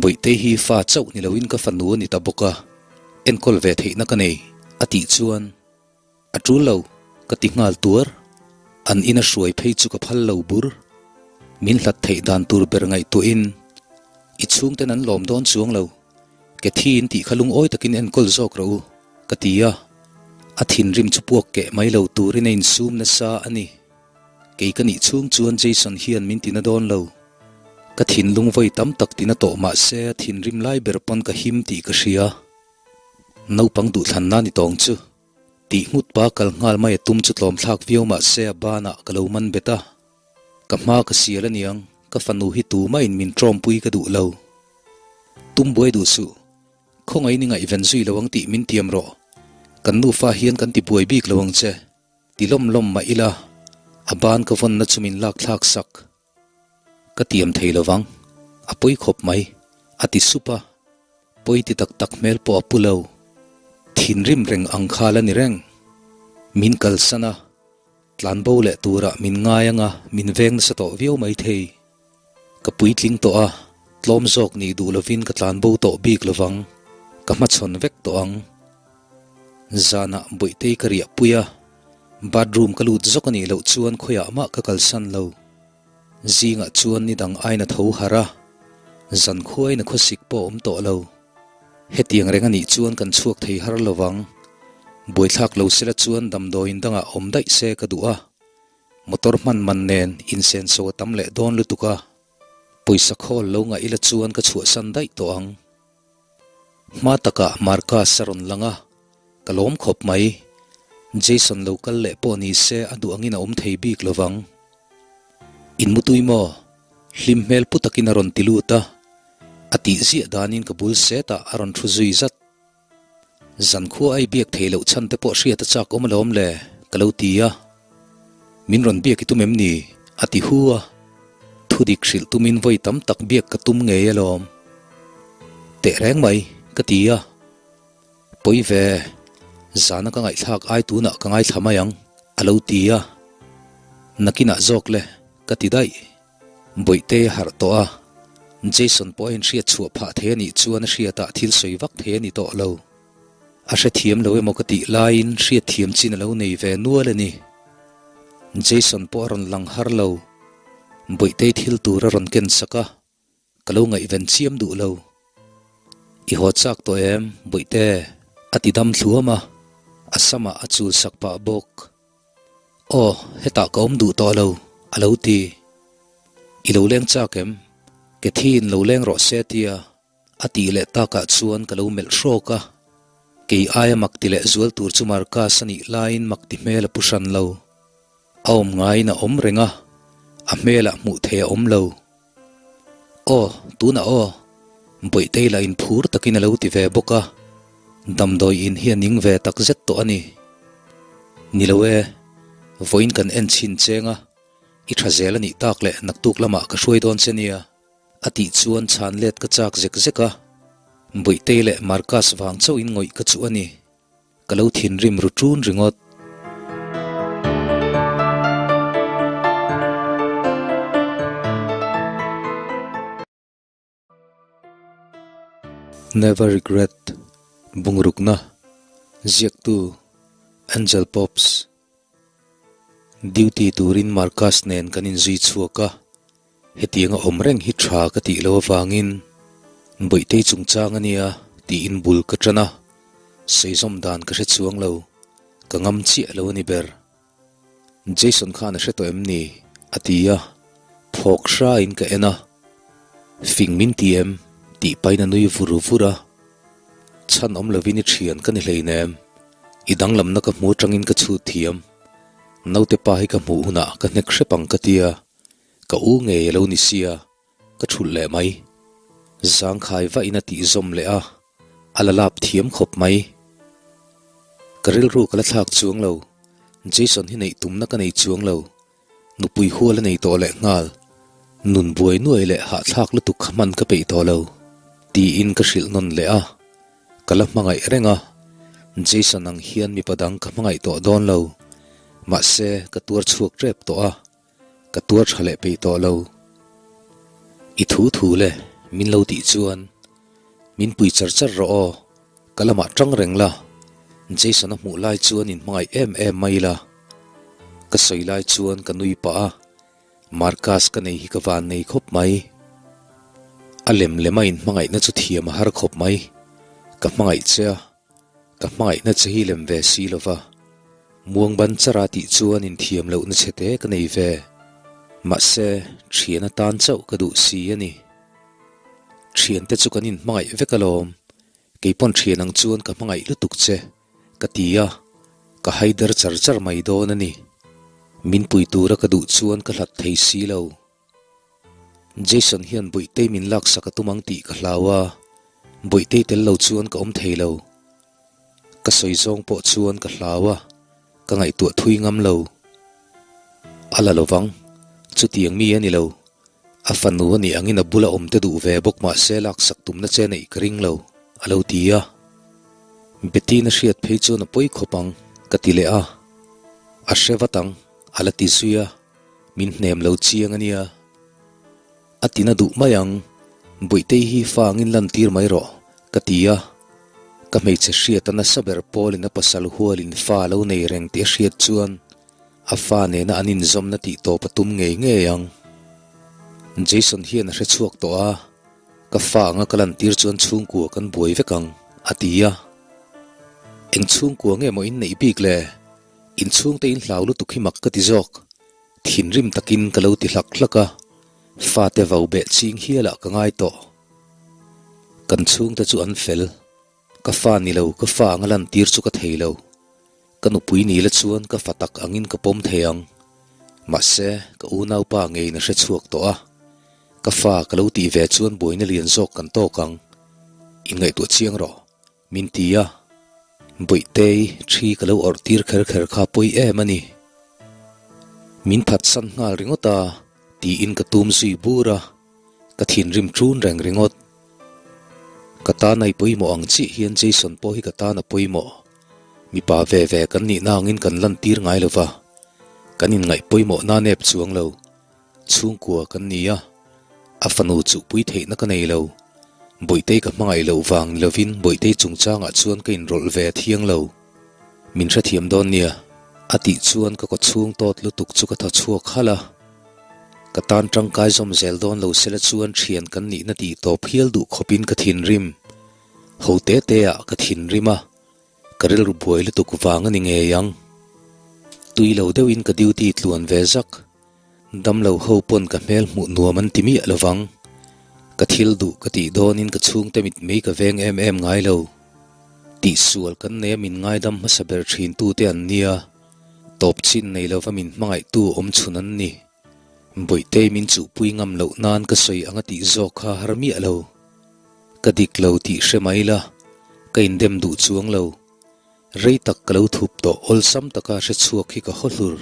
Speaker 1: Bawihtei hi fa chauh ni loin ka fanu a ni ta bawk a, enkawl ve theihna ka nei, a tih chuan. A tul lo, ka ti nghal tuar. An ina hruai phei chu ka phal lo bur. Min hlat theih dan tur ber ngaihtuahin. I chhungten an lawm dawn chuang lo. Ke thi in tih kha lungawi takin enkawl zawk rawh u, ka ti a. A thinrim chu puak keh mai lo turin a insum nasa a ni. Kei ka nih chhung chuan Jason hian min tina dawn lo. Ka thinlung vawi tam tak tina tawh mah se a thinrim lai ber pawn ka him tih ka hria. Naupang duhthlanna ni tawng chu. Tih nghut pa kal nghal mai a tum chu tlawm thlak viau mah se a banah ka lo man bet a. Ka hma ka sial aniang, ka fanu hi tumahin min tawmpui ka duh lo. Tum buai duh suh. Khawngaih ni ngaihven zui lo ang tih min tiam rawh. Kan nufa hian kan ti buai bik lo ang che. Ti lawm lawm mah ila, a ban ka vawnna chu min lak thlak sak. Ka tiam thei lo vang, a pawi khawp mai, a ti sup a. Pawi ti tak tak hmel pawh a pu lo. Thinrim reng ang kha la ni reng. Min kalsan a, tlanbo leh turah min ngai anga min veng nasa tawh viau mai thei. Ka puitling tawh a, tlawm zawk nih duh lovin ka tlanbo tawh bik lovang, ka hmachhawn vek tawh ang. Zanah Bawihtei ka riah pui a, bathroom ka lut zawk a nih loh chuan khawiah mah ka kalsan lo. Zingah chuan ni dang aina tho harh a, zan khuain a khawsik pawh a awm tawh lo. Hetiang reng a nih chuan kan chhuak thei har lovang. Buaithlak lo sela chuan damdawiin dangah awm daih se ka duh a. Motor hman man nen insenso a tam leh dawn lutuk a, pawisa khawl lo ngaih ila chuan ka chhuahsan daih tawh ang. Hma takah Marcus a rawn lang a, ka lawm khawp mai. Jason lo kal leh pawh ni se a duh angin a awm thei bik lo vang. In mutui maw? Hlim hmel pu takin a rawn ti lut a, a tih ziah danin ka bul setah a rawn thu zui zat. Zankhua ai biak thei loh chhan te pawh hriat a chak awm alawm le, ka lo ti a. Min rawn biak i tum em ni? a ti hu a. Thudik hrilh tumin vawi tam tak biak ka tum ngei alawm. Teh reng mai, ka ti a. Pawi ve, zana ka ngaihthlak ai tunah ka ngaithla mai ang, a lo ti a. Nakinah zawk le, ka ti daih. Bawihte a harh tawh a, Jason pawh a inhriat chhuah phah thei a nih chuan a hriatah thil sawi vak thei a ni tawh lo. A hrethiam lo emaw ka tih laiin hriatthiam chin a lo nei ve nual a ni. Jason pawh a rawn lang har lo. Bawihtei thil tur a rawn ken sak a, ka lo ngaihven chiam duh lo. I haw chak tawh em, Bawihte? a ti dam thluam a, a samah a chul sak pah bawk. Aw, hetah ka awm duh tawh lo, a lo ti. I lo leng chak em? Cathy-in lo leng rawh se tia a tih leh takah chuan ka lo melh hrawk a. Kei aia mak ti leh zual tur chu Marcus a nih laiin mak ti hmel a pu hran lo. A awm ngaiin a awm reng a, a hmelah hmuh theih a awm lo. Aw, tunah aw, Bawihtei lah in phur takin a lo ti ve bawk a, damdawi in hi a ning ve tak zet tawh a ni. Ni lo e, vawiin kan en chhin cheng a, i tha zel a nih tak leh naktuk lamah ka hruai dawn che nia, a tih chuan chhan let ka chak zek zek a, Bawihtei leh Marcus vang chauhin ngawih ka chuh a ni. Ka lo thinrim ru ṭun ringawt. Never Regret, Bungrukna, Ziaktu, Angel Pops. Duty turin Marcus nen kan inzui chhuak a, hetianga awm reng hi tha ka tih loh avangin Bawihtei chungchang a nia tiin bul ka ṭan a, sawi zawm dan ka hre chuang lo, ka ngam chiah lo a ni ber. Jason khan a hre tawh em ni? a ti a, phawk hrain ka en a. Fing min ti em? tih pahin a nui vur vur a. Chhan awm lovin i thian ka ni hleinem. I danglamna ka hmu atangin ka chhut thiam. Naute pa hi ka hmuh hunah ka hnek hrep ang ka tia, ka u ngei a lo ni sia, ka thulh leh mai. Zangkhai vahin a tih zawm leh a, a la lap thiam khawp mai. Ka rilru ka la thlak chuang lo, Jason hi neih tumna ka nei chuang lo. Nupui hual a nei tawh leh nghal. Nun buai nuai leh hahthlak lutuk kha hman ka peih tawh lo, tiin ka hrilh nawn leh a. Ka la hmangaih reng a, Jason ang hian mipa dang ka hmangaih tawh dawn lo. Mahse, ka tuar chhuak tep tawh a, ka tuar tha leh peih tawh lo. I thu thu le, min lo tih chuan min pui char char rawh aw, ka lamah tang reng la, Jason a hmuh lai chuan in hmangaih em em mai la. Ka sawi lai chuan ka nui pah a, Marcus ka nei hi ka van nei khawp mai. A lem lema inhmangaihna chu thiam a har khawp mai. Ka hmangaih che a, ka hmangaihna che hi lem ve si lo va. Muang ban chara tih chuan inthiam lohna chhe te ka nei ve. Mahse, thian atan chauh ka duh si a ni. Thiante chu kan inhmangaih vek alawm. Kei pawn thian ang chuan ka hmangaih lutuk che, ka ti a, ka haider char char mai dawn a ni. Min pui tura ka duh chuan ka hlat thei si lo. Jason hian Bawihtei min laksak a tum ang tih ka hlau a, Bawihtei tel lo chuan ka awm thei lo. Ka sawi zawng pawh chuan ka hlau a, ka ngaihtuah thui ngam lo. A la lovang, chutiang mi a ni lo. A fanu a nih angin a bula awm te duh ve bawk mah se laksak tumna che neih ka ring lo, a lo ti a. Betty-na hriat phei chuan a pawi khawp ang, ka ti leh a. A hre vat ang, a la ti zui a. Min hnem lo chiang a nia. A tina duh mai ang, Bawihtei hi fa angin lantir mai rawh, ka ti a. Ka hmeichhe hriat a nasa ber Paul-in a pasal hualin fa a lo nei reng tih a hriat chuan a fa nena an inzawmna tih tawp a tum ngei ngei ang. Jason hian a hre chhuak tawh a, ka fa anga ka lantir chuan chhungkua kan buai vek ang, a ti a. Eng chhungkua nge maw in neih bik le? Inchhungte in hlau lutuk hi mak ka ti zawk. Thinrim takin ka lo ti hlak hlak a, fate vau beh ching hialah ka ngai tawh. Kan chhungte chu an fel. Ka fa ni lo, ka fa anga lantir chu ka thei lo. Ka nupui ni la chuan ka fa tak angin ka pawm thei ang. Mahse, ka unaupa ngeiin a hre chhuak tawh a. Ka fa ka lo tih ve chuan buaina lian zawk kan tawk ang. Inngaihtuah chiang rawh. Min ti a, Bawihtei thi ka lo awrh tir kher kher kha pawi em a ni. Min phatsan nghal ringawt a, tiin ka tum zui bur a, ka thinrim ṭun reng ringawt. Ka tan a i pawimawh ang chiah hian Jason pawh hi ka tan a pawimawh. Mipa ve ve kan nihna angin kan lantir ngai lo va, kan inngaih pawimawh na nep chuang lo. Chhungkua kan ni a, a fanu chuhpui theihna ka nei lo. Bawihtei ka hmangaih loh vang ni lovin Bawihtei chungchangah chuan ka inrawlh ve a thiang lo. Min hrethiam dawn nia, a tih chuan ka kawchhung tawt lutuk chu ka thaw chhuak halh a. Ka tan tangkai zawm zel dawn lo sela chuan thian kan nihna tih tawp hial duh khawpin ka thinrim. Ho te te ah ka thinrim a. Ka rilru buai lutuk vang a ni ngei ang. Tui lo deuhin ka duty tluan ve zak. Damlo ho pawn ka hmel hmuh nuam an ti miah lovang. Ka thil duh ka tih dawnin ka chhungte mit mei ka veng em em ngai lo. Tihsual kan nei a min ngaidam hmasa ber thin tute an nia. Tawp chin nei lova min hmangaihtu awm chhun an ni. Bawihtei min chuhpui ngam loh nan ka sawi ang a tih zawk kha har miah lo. Ka dik lo tih hre mai la, ka indem duh chuang lo. Rei tak ka lo thup tawh awlsam taka hre chhuak hi ka haw hlur.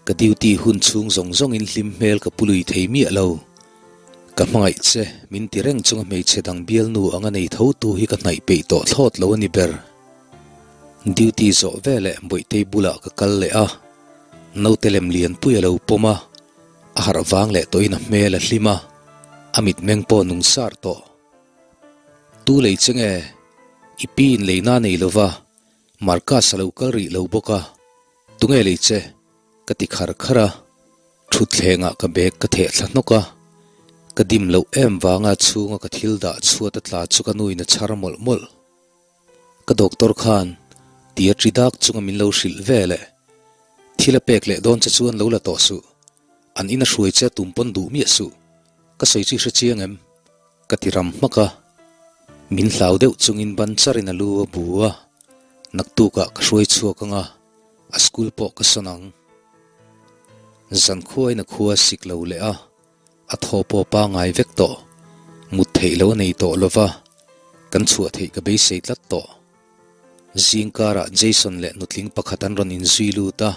Speaker 1: Ka duty hun chhung zawng zawngin hlim hmel ka pu lui thei miah lo. Ka hmangaih che, min ti reng chunga hmeichhe dang bialnu anga nei tho tu hi ka hnaih peih tawh thlawt lo a ni ber. Duty zawh veleh Bawihtei bulah ka kal leh a, naute lem lianpui a lo pawm a, a harh vang leh tawhin a hmel a hlim a, a mitmeng pawh nung sar tawh. Tu lei che nge? I pi in leina nei lova, Marcus a lo kal rih lo bawk a, tunge lei che? Ka ti khar khar a, thutthlengah ka bag ka theh thla hnawk a, ka dim loh em vanga chhunga ka thil dah chhuat a tla chu ka nuin a chhar mawlh mawlh. Ka doctor khan tia ṭi dak chunga min lo hrilh ve leh. Thil a pek leh dawn che chuan lo la tawh suh. An ina hruai che tum pawn duh miah suh. Ka sawi chu i hre chiang em? Ka ti ram hmak a. Min hlau deuh chungin ban charin a lu a bu a. Naktukah ka hruai chhuak ang a, a school pawh ka sawn ang. Zankhuain a khua sik lo leh a. A thaw pawh pangai vek tawh. Mut theih lo a nei tawh lova, kan chhuah theih ka beisei tlat tawh. Zing karah Jason leh nutling pakhat an rawn inzui lut a,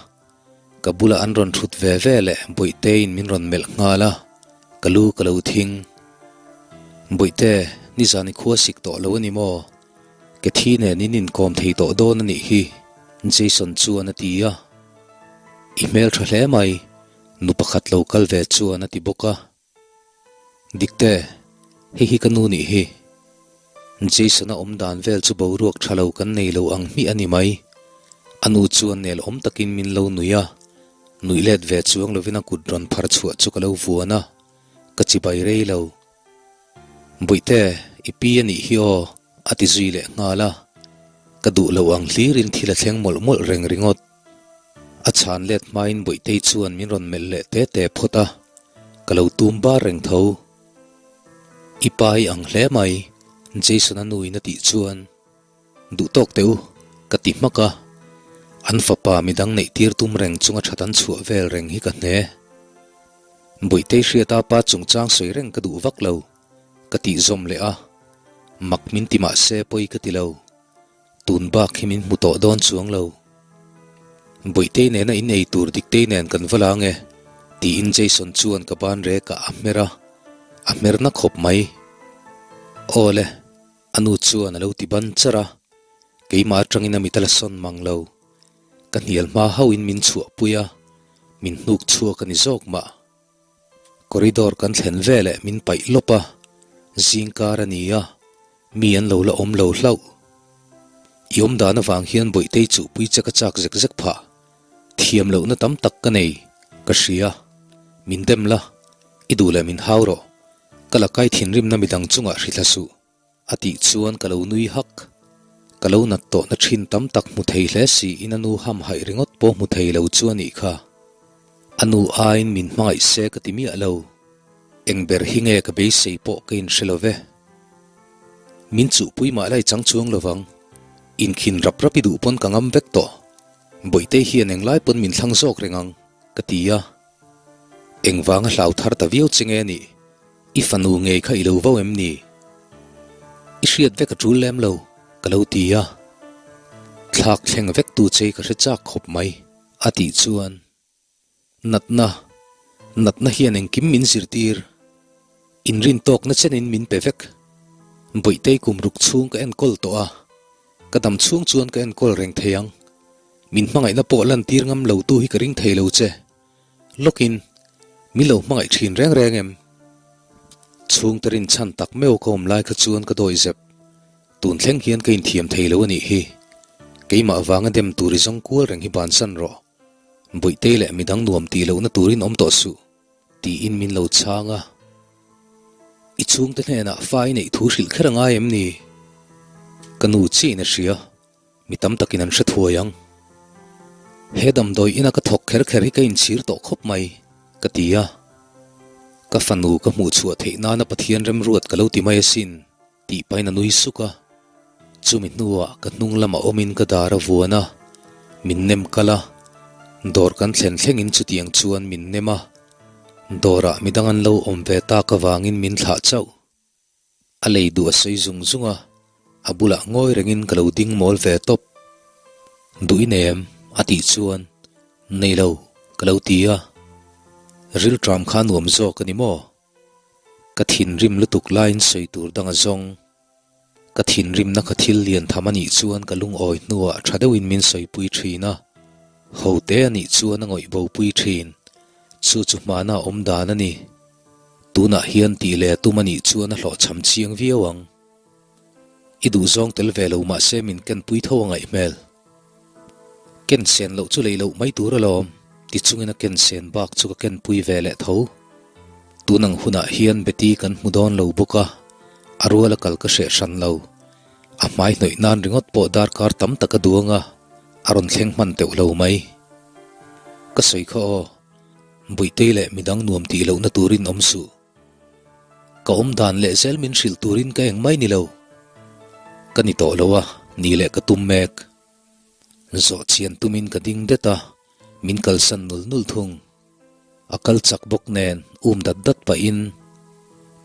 Speaker 1: ka bulah an rawn thut ve ve leh Bawihteiin min rawn melh nghal a, ka lu ka lo thing. Bawihte, nizan i khua sik tawh lo a ni maw? Ke thi nen in inkawm thei tawh dawn a nih hi, Jason chuan a ti a. I hmeltha hle mai, Nu pakhat lo kal ve chuan a ti bawk a. Dikte, hei hi ka nu nih hi. Jason-a awm dan vel chu boruak tha lo kan nei lo ang hmiah a ni mai. A nu chuan nel awm takin min lo nui a, nuih let ve chuang lovin a kut rawn phar chhuah chu ka lo vuan a, ka chibai rei lo. Bawihte, i pi a nih hi aw, a ti zui leh nghal a. Ka duh lo ang hlirin thil a thleng mawlh mawlh reng ringawt. A chhan let hmain Bawihtei chuan min rawn melh leh te te phawt a, ka lo tum bar reng tho. I pa i ang hle mai, Jason-a nuin a tih chuan. Duh tawk teh u, ka ti hmak a. An fapa midang neih tir tum reng chunga that an chhuah vel reng hi ka hne. Bawihtei hriata pa chungchang sawi reng ka duh vak lo, ka tih zawm leh a. Mak min ti mah se pawi ka ti lo. Tun bak hi min hmu tawh dawn chuang lo. Bawihtei nena in ei tur Diktei nen kan va la nge? tiin Jason chuan ka ban rekah a hmer a, a hmer na khawp mai. Aw le. A nu chuan a lo ti ban char a, keimah atangin a mit a la sawn mang lo. Ka hnial hma hauhin min chhuahpui a, min hnuk chhuak a ni zawk mah. Corridor kan thlen veleh min paih lawp a, zingkar a ni a, mi an lo la awm lo hlauh. I awm dan avang hian Bawihtei chuhpui che ka chak zek zek phah. Thiam lohna tam tak ka nei, ka hria. Min dem la, i duh leh min hau rawh. Ka la kai thinrimna midang chungah hrithla suh, a tih chuan ka lo nui hak. Ka lo nat tawhna thin tam tak hmu thei hle siin a nu hamhaih ringawt pawh hmu thei lo chu a nih kha. A nu aiin min hmangaih se ka ti miah lo. Eng ber hi nge ka beisei pawh ka inhre lo ve. Min chuhpui mah lai chang chuang lovang. Inkhin rap rap i duh pawn ka ngam vek tawh. Bawihtei hian englai pawn min thlang zawk reng ang, ka ti a. Engvanga hlau thar ta viau che nge nih? I fanu ngei kha i lo vo em ni? I hriat vek a tul lem lo, ka lo ti a. Thlak thleng vek tu che ka hre chak khawp mai, a tih chuan. Natna, natna hian engkim min zirtir. Inrintawkna chenin min pe vek. Bawihtei kum ruk chhung ka enkawl tawh a, ka dam chhung chuan ka enkawl reng thei ang. Min hmangaihna pawh lantir ngam lo tu hi ka ring thei lo che. Lawkin, min lo hmangaih thin reng reng em? Chhungte rinchhan tak meuh ka awm lai kha chuan ka dawi zep. Tun thleng hian ka inthiam thei lo a nih hi. Keimah vanga dem tur i zawng kual reng hi bansan rawh. Bawihtei leh midang nuam tih lohna turin awm tawh suh. Tiin min lo chhang a. I chhungte hnenah fa i neih thu hrilh kher a ngai em ni? Ka nu chiahin a hria. Mi tam takin an hre thuai ang. He damdawi ina ka thawk kher kher hi ka inchhir tawh khawp mai, ka ti a. Ka fanu ka hmuh chhuah theih nana Pathian remruat ka lo ti mai asin, tih pahin a nui suk a. Chumi hnuah ka hnung lamah awmin ka dar a vuan a, min nem kal a. Dawr kan thlen thlengin chutiang chuan min nem a. Dawrah midang an lo awm ve tak avangin min thlah chauh. A lei duh a sawi zung zung a, a bulah ngawi rengin ka lo ding mawl ve tawp. Duh i nem? a tih chuan, Nei lo, ka lo ti a. Rilṭam kha nuam zawk a ni maw? Ka thinrim lutuk laiin sawi tur dang a zawng. Ka thinrimna kha thil lian tham a nih chuan ka lungawi hnuah ṭha deuhin min sawipui ṭhin a, ho te a nih chuan a ngawih bopui ṭhin. Chu chu hmana awm dan a ni. Tunah hian tih leh a tum a nih chuan a hlawhchham chiang viau ang. I duhzawng tel ve lo mahse min kenpui tho a ngaih hmel. Ken sen loh chu lei loh mai tur alawm, ti chungin a ken sen bak chu ka kenpui ve leh tho. Tun ang hunah hian Betty kan hmu dawn lo bawk a, a rual a kal ka hreh hran lo. A hmai hnawih nan ringawt pawh darkar tam tak a duang a, a rawn thleng hman teuh lo mai. Ka sawi kha aw. Buitei leh midang nuam tih lohna turin awm suh. Ka awm dan leh zel min hrilh turin ka eng mai ni lo. Ka ni tawh lo a, ni leh ka tum mek. Zawh chian tumin ka ding det a, min kalsan nul nul thung. A kal chak bawk nen um dat dat pahin,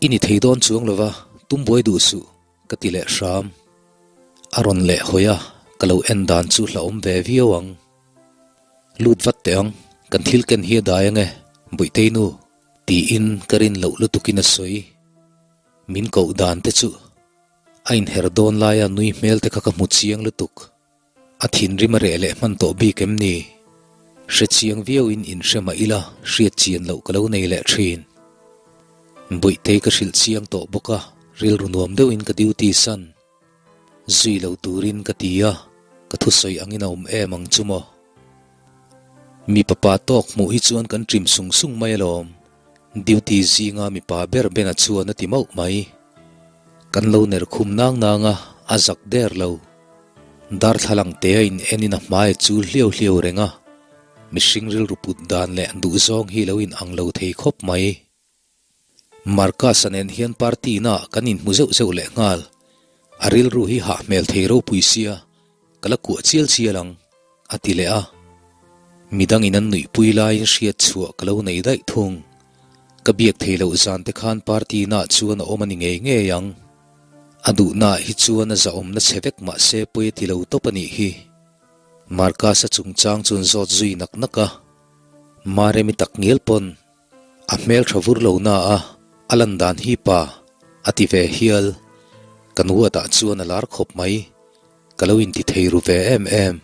Speaker 1: I ni thei dawn chuang lova, tum buai duh suh, ka ti leh hram. A rawn leh hawi a, ka lo en dan chu hlauhawm ve viau ang. Lut vat teh ang, kan thil ken hi a dai ange, Buitei nu, tiin ka rin loh lutukin a sawi. Min koh dan te chu a inher dawn laia nui hmel te kha ka hmu chiang lutuk. A thinrim a reh leh hman tawh bik em ni? Hre chiang viauin inhre mah ila hriat chian loh ka lo nei leh thin. Buitei ka hrilh chiang tawh bawk a, rilru nuam deuhin ka duty san. Zui lo turin ka ti a, ka thusawi angin a awm em ang chu maw? Mipa pa tawk hmuh hi chuan kan ṭim sung sung mai alawm, duty zinga mipa ber Bena chuan a ti mauh mai. Kan lo ner khum nang nang a, a zak der lo. Darthlalang te a in en in a hmai a chul hliau hliau reng a, mihring rilru put dan leh duhzawng hi lo in ang lo thei khawp mai. Marcus-a nen hian party na ah kan inhmu zeuh zeuh leh nghal. A rilru hi hah hmel thei ropui sia, ka la kuah chial chial ang, a ti leh a. Midangin an nuihpui laiin hriat chhuah ka lo nei daih thung. Ka biak thei loh zan te khan party na ah chuan a awm a ni ngei ngei ang. A duhnaah hi chuan a zahawmna chhe vek mah se pawi a ti lo tawp a nih hi. Marcus-a chungchang chu an zawt zui nak nak a. Maremi tak ngial pawn a hmel tha vur lo na a, a lan dan hi pa a ti ve hial. Kan huatah chuan a lar khawp mai. Ka lo inti thei ru ve em em.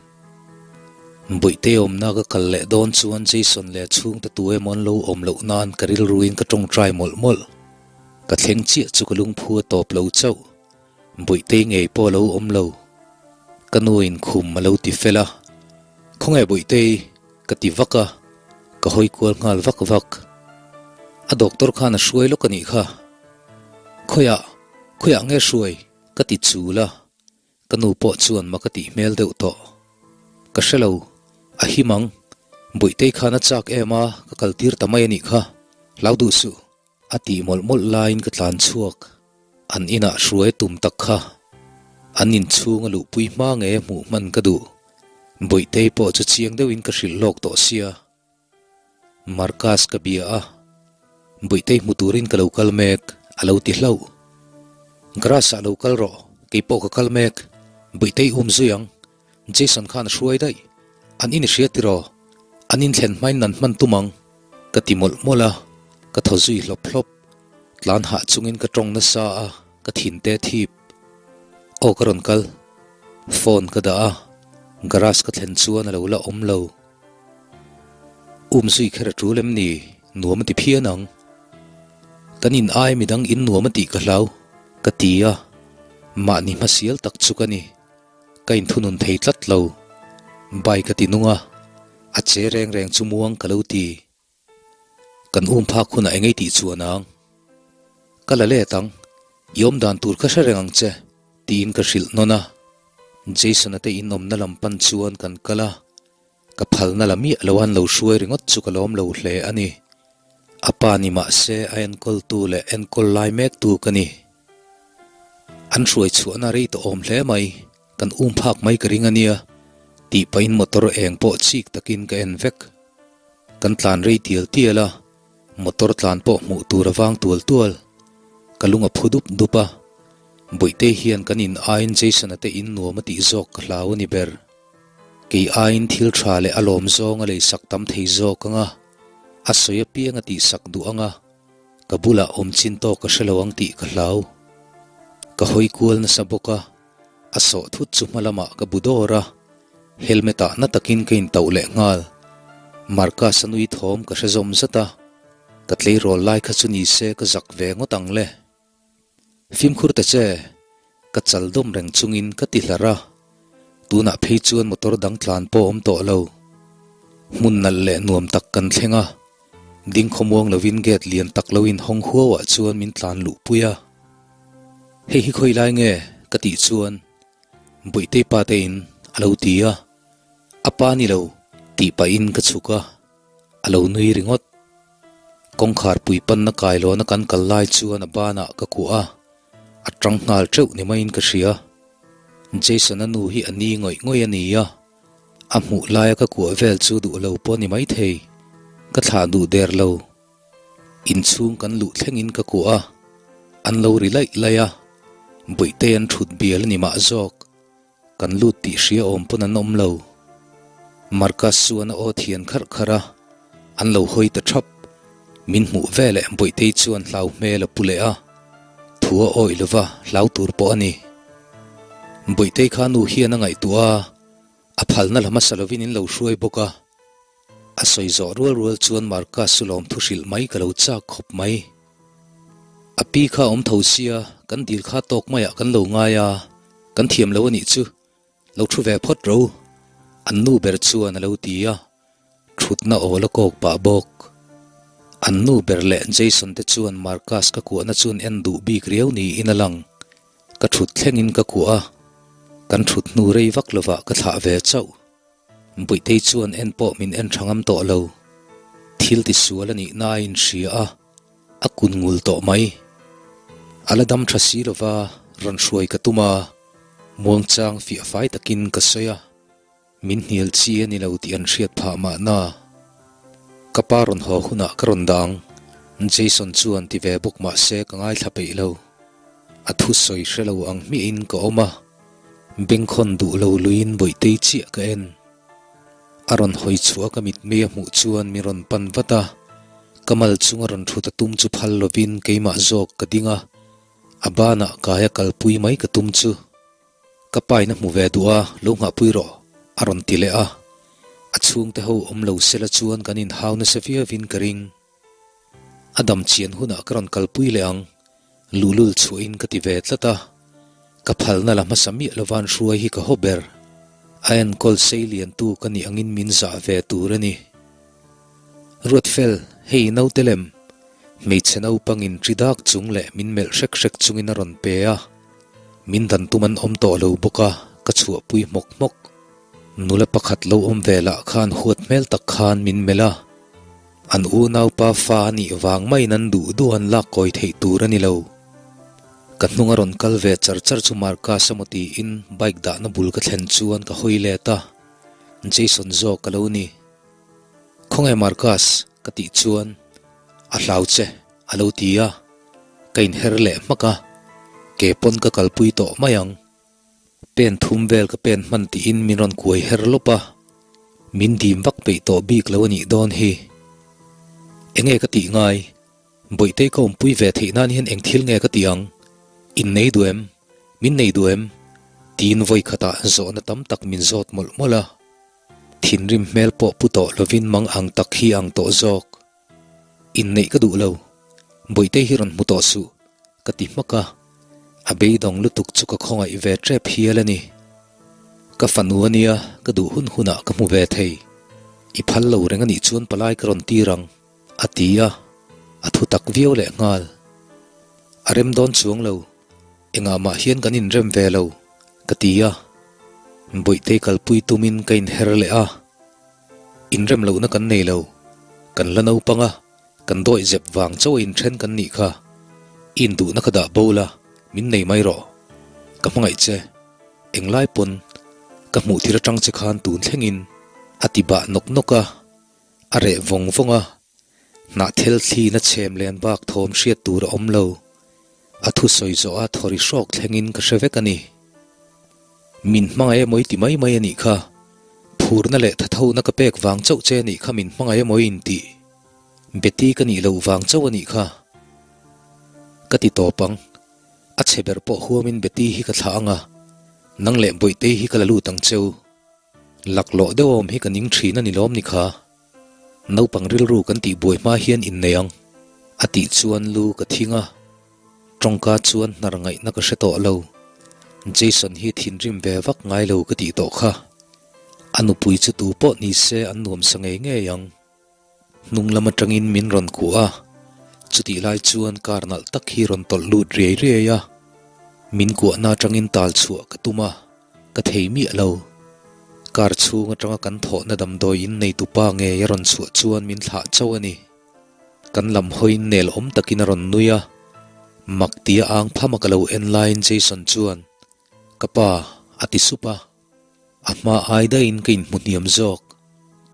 Speaker 1: Bawihte awmna ka kal leh dawn chuan Jason leh a chhungte tu emaw an lo awm loh nan ka rilruin ka tawngtai mawlh mawlh. Ka thleng chiah chu ka lungphu a tawp lo chauh. Bawihte ngei pawh a lo awm lo. Ka nuin khum a lo ti fel a. Khawnge Bawihte? ka ti vak a, ka hawi kual nghal vak vak. A doctor khan a hruai lawk a nih kha. Khawiah, khawiah nge hruai? ka ti chul a. Ka nu pawh chuan mak a tih hmel deuh tawh. Ka hre lo, a him ang. Bawihte khan a chak em a, ka kal tir ta mai a nih kha. Hlau duh suh. A tih mawlh mawlh laiin ka tlan chhuak. An inah hruai tum tak kha. An inchhung a luhpui hma nge hmuh hman ka duh. Bawihtei pawh chu chiang deuhin ka hrilh lawk tawh sia. Marcus ka bia a, Bawihtei hmu turin ka lo kal mek, a lo ti hlauh. Grass ah lo kal rawh, keipawh ka kal mek. Bawihtei um zui ang. Jason khan a hruai daih. An in i hria tiraw? An in thlen hmain nan hman tum ang, ka ti mawlh mawlh a, ka thaw zui hlawp hlawp. Tlan hah chungin ka tawng nasa a, ka thin te thip. Aw ka rawn kal. Phone ka dah a, garage ka thlen chuan a lo la awm lo. Um zui kher a tul em ni? Nuam a ti phian ang. Kan in ai midang in nuam a tih ka hlau, ka ti a, mahni hmasial tak chu ka ni. Ka inthunun thei tlat lo. Bike a ti nung a, a che reng reng chu muang ka lo ti. Kan um phak hunah eng ei tih chuan ang. Ka la let ang, i awm dan tur ka hre reng ang che, tiin ka hrilh nawn a. Jason-a te inawmna lam pan chuan kan kal a, Ka phalna la miah lo an lo hruai ringawt chu ka lawm lo hle a ni. A pa ni mah se a enkawltu leh enkawl lai mektu ka ni. An hruai chhuahna rei tawh awm hle mai, kan um phak mai ka ring a nia, tih pahin motor eng pawh chik takin ka en vek. Kan tlan rei tial tial a, motor tlan pawh hmuh tur a vang tual tual. Ka lung a phu dup dup a, Bawihtei hian kan in aiin Jason-a te in nuam a tih zawk ka hlau a ni ber. Kei aiin thil tha leh a lawm zawng a leisak tam thei zawk ang a, a sawi apiang a tihsak duh ang a, ka bulah awm chin tawk ka hre lo ang tih ka hlau. Ka hawi kual nasa bawk a, a sawh thut chu hma lamah ka bu dawr a, helmet ah na takin ka intauh leh nghal. Marcus a nui thawm ka hre zawm zat a, ka tleirawl lai kha chu ni se ka zak ve ngawt ang le. Fimkhur ta che, ka chal dawm reng chungin ka ti hlar a, tunah phei chuan motor dang tlan pawh awm tawh lo. Hmun nalh leh nuam tak kan thleng a, ding khawmuang lovin gate lian tak lo inhawng huauah chuan min tlan luhpui a. Hei hi khawi lai nge? ka tih chuan Bawihtei pa te in a lo ti a, a pa ni lo tih pahin ka chhuk a. A lo nui ringawt. Kawngkhar pui panna kailawn a kan kal lai chuan a banah ka kuah a, a tang nghal teuh ni maiin ka hria. Jason-a nu hi a ni ngawih ngawih a ni a, a hmuh laia ka kuah vel chu duh lo pawh a ni maithei. Ka thlah duh der lo. Inchhung kan luh thlengin ka kuah a, an lo ri laih laih a, Bawihtei an thut bial a ni mah zawk. Kan lut tih hria awm pawn an awm lo. Marcus chuan a aw thian kharh kharh a, an lo hawi ta thap. Min hmuh veleh Bawihtei chuan hlau hmel a pu leh a, thu a awih lova hlau tur pawh a ni. Bawihtei kha nu hian a ngaihtuah a, a phalna la hmasa lovin in lo hruai bawk a. A sawi zawh rual rual chuan Marcus chu lawmthu hrilh mai ka lo chak khawp mai. A pi kha awm tho sia, kan dil kha tawk maiah kan lo ngai a, kan thiam lo a nih chu, lo thu ve phawt ro, an nu ber chuan a lo ti a, thutna awl a kawk pah bawk. An nu ber leh Jason te chuan Marcus ka kuahna chu an en duh bik riau niin a lang. Ka thut thlengin ka kuah a, kan thut hnu rei vak lovah ka thlah ve chauh. Buihtei chuan en pawh min en tha ngam tawh lo. Thil tisual a nih na a inhria a, a kun ngul tawh mai. A la dam tha si lova rawn hruai ka tum a, muangchang fiah fai takin ka sawi a. Min hnial chi a ni lo tih an hriat phah mahna. Ka pa rawn haw hunah ka rawn dang, Jason chuan ti ve bawk mah se ka ngaithla peih lo. A thusawi hre lo ang hmiahin ka awm a, bengkhawn duh lo luiin Bawihtei chiah ka en. A rawn hawi chhuah a ka mitmei a hmuh chuan min rawn pan vat a, ka mal chunga rawn thut a tum chu phal lovin keimah zawk ka ding a, a banah kaia kalpui mai ka tum chu. Ka pain a hmu ve duh a, lo nghahpui rawh, a rawn ti leh a. A chhungte ho awm lo sela chuan kan inhau nasa viauin ka ring. A dam chian hunah ka rawn kalpui leh ang, luhlul chhuahin ka ti ve tlat a. Ka phalna la hmasa miah lovan hruai hi ka haw ber. A enkawl sei liantu ka nih angin min zah ve tur a ni. Ruatfel, hei naute lem, hmeichhe naupangin ṭi dak chung leh min melh hrek hrek chungin a rawn pe a. Min dan tum an awm tawh lo bawk a, ka chhuahpui hmawk hmawk. Nula pakhat lo awm ve lah khan huat hmel tak khan min melh a. An unaupa fa a nih vang maiin an duh duh an lak kawi theih tur a ni lo. Ka hnung a rawn kal ve char char chu Marcus emaw tiin bike dahna bul ka thlen chuan ka hawi let a, Jason zawk a lo ni. Khawnge Marcus? ka tih chuan a hlau che a lo ti a, ka inher leh hmak a, ke pawn ka kalpui tawh mai ang. Pen thum vel ka pen hman tiin min rawn kuai her lawp a, min dim vak peih tawh bik lo a nih dawn hi. Enge ka tih ngai? Bawihtei ka awmpui ve theih nan hian eng thil nge ka tih ang? In nei duh em? Min nei duh em? Tiin vawi khatah zawhna tam tak min zawt mawlh mawlh a. Thinrim hmel pawh pu tawh lovin mang ang tak hi ang tawh zawk. Inneih ka duh lo. Bawihtei hi rawn hmu tawh suh, ka ti hmak a. A beidawng lutuk chu ka khawngaih ve tep hial a ni. Ka fanu a nia, ka duh hun hunah ka hmu ve thei. I phal lo reng a nih chuan palai ka rawn tir ang, a ti a. A thu tak viau leh nghal. A rem dawn chuang lo. Engah mah hian kan inrem ve lo, ka ti a. Bawihtei kalpui tumin ka inher leh a. Inrem lohna kan nei lo. Kan la naupang a, kan dawih zep vang chauh a inthen kan nih kha. I induhna kha dah bo la, min nei mai rawh. Ka hmangaih che. Englai pawn ka hmuh thil atang che khan tun thlengin a ti bah nawk nawk a, a reh vawng vawng a. Hnahthel thlin a chhem len bak thawm hriat tur a awm lo. A thusawi zawh a thawri hrawk thlengin ka hre vek a ni. Min hmangaih emaw i ti mai mai a nih kha. Phurna leh thathona ka pek vang chauh che a nih kha min hmangaih emaw i intih. Betty ka nih loh vang chauh a nih kha. Ka ti tawp ang. A chhe ber pawh huamin Betty hi ka thlah ang a, nang leh Bawihtei hi ka la lut ang cheu. Laklawh deuh awm hi ka ning thin a ni lawm ni kha. Naupang rilru kan tih buai hma hian innei ang, a tih chuan lu ka thing a. Tawngka chuan hnar ngaihna ka hre tawh lo. Jason hi thinrim ve vak ngai lo ka tih tawh kha. A nupui chu tu pawh ni se an nuamsa ngei ngei ang. Hnung lam atangin min rawn kuah a, chutih lai chuan car nalh tak hi rawn tawlh lut riai riai a. Min kuahna atangin tal chhuah ka tum a. Ka thei miah lo. Car chhung atanga kan thawhna damdawi in nei tupa ngei a rawn chhuah chuan min thlah chauh a ni. Kan lam hawiin nel awm takin a rawn nui a. Mak tia ang phama ka lo en laiin Jason chuan, Ka pa, a ti sup a. A hma ai daihin ka inhmu hniam zawk.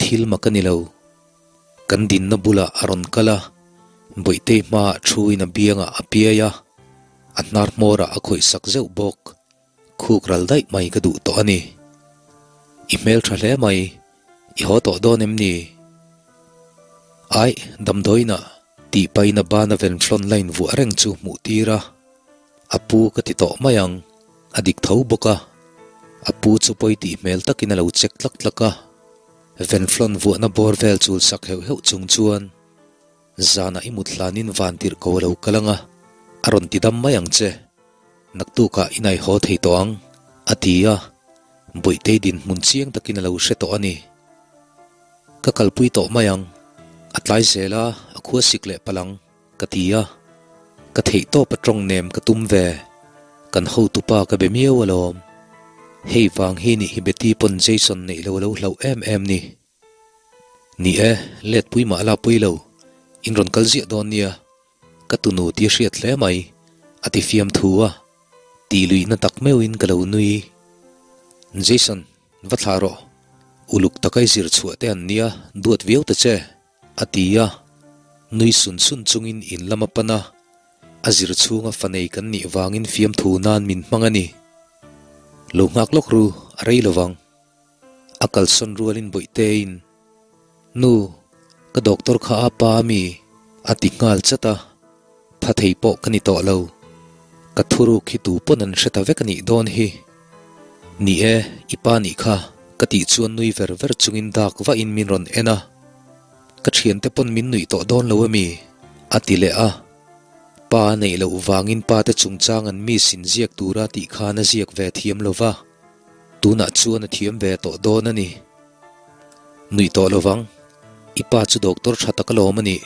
Speaker 1: Thil mak a ni lo. Kan dinna bulah a rawn kal a, Bawihtei hmaah thuin a biangah a piai a, a hnar hmawrah a khawih sak zeuh bawk. Khuk ral daih mai ka duh tawh a ni. I hmel tha hle mai, i haw tawh dawn em ni? Aih, damdawiinah tih pahin a bana venflon line vuah reng chu hmuh tir a, a pu ka ti tawh mai ang, a dik tho bawk a. A pu chu pawi tih hmel takin a lo check tlak tlak a, venflon vuahna bawr vel chul sak heuh heuh chung chuan, Zanah i mut hlanin van tirh ko a lo kal ang a, a rawn ti dam mai ang che. Naktukah i nai haw thei tawh ang, a ti a. Bawihtei dinhmun chiang takin a lo hre tawh a ni. Ka kalpui tawh mai ang, a tlai zel a, a khua sik leh palh ang, ka ti a. Ka theih tawp a tawng nem ka tum ve. Kan hotupa ka be miau alawm. Hei vang hi nih hi Betty pawn Jason neih lo a lo hlauh em em ni. Ni e, let pui mah la pui lo. In rawn kal ziah dawn nia. Ka tunu ti a hriat hle mai, a ti fiam thu a. Tih luihna tak meuhin ka lo nui. Jason, va thlah rawh. Uluk taka i zir chhuah te an nia, duat viau ta che, a ti a. Nui sun sun chungin in lam a pan a. A zir chhunga fa nei kan nih vangin fiamthu nan min hmang a ni. Lo nghak lawk ru, a rei lovang. A kalsawn rualin Bawihteiin, Nu, ka doctor kha a pa a mi? a ti nghal chat a, pha thei pawh ka ni tawh lo. Ka thuruk hi tu pawn an hre ta vek a nih dawn hi. Ni e, i pa nih kha, ka tih chuan nui ver ver chungin dak vahin min rawn en a. Ka thiante pawn min nuih tawh dawn lo a mi? a ti leh a. Pa a neih loh vangin pa te chungchang an mi sin ziak tura tih khan a ziak ve thiam lo va. Tunah chuan a thiam ve tawh dawn a ni. Nuih tawh lovang, i pa chu doctor tha tak alawm a nih.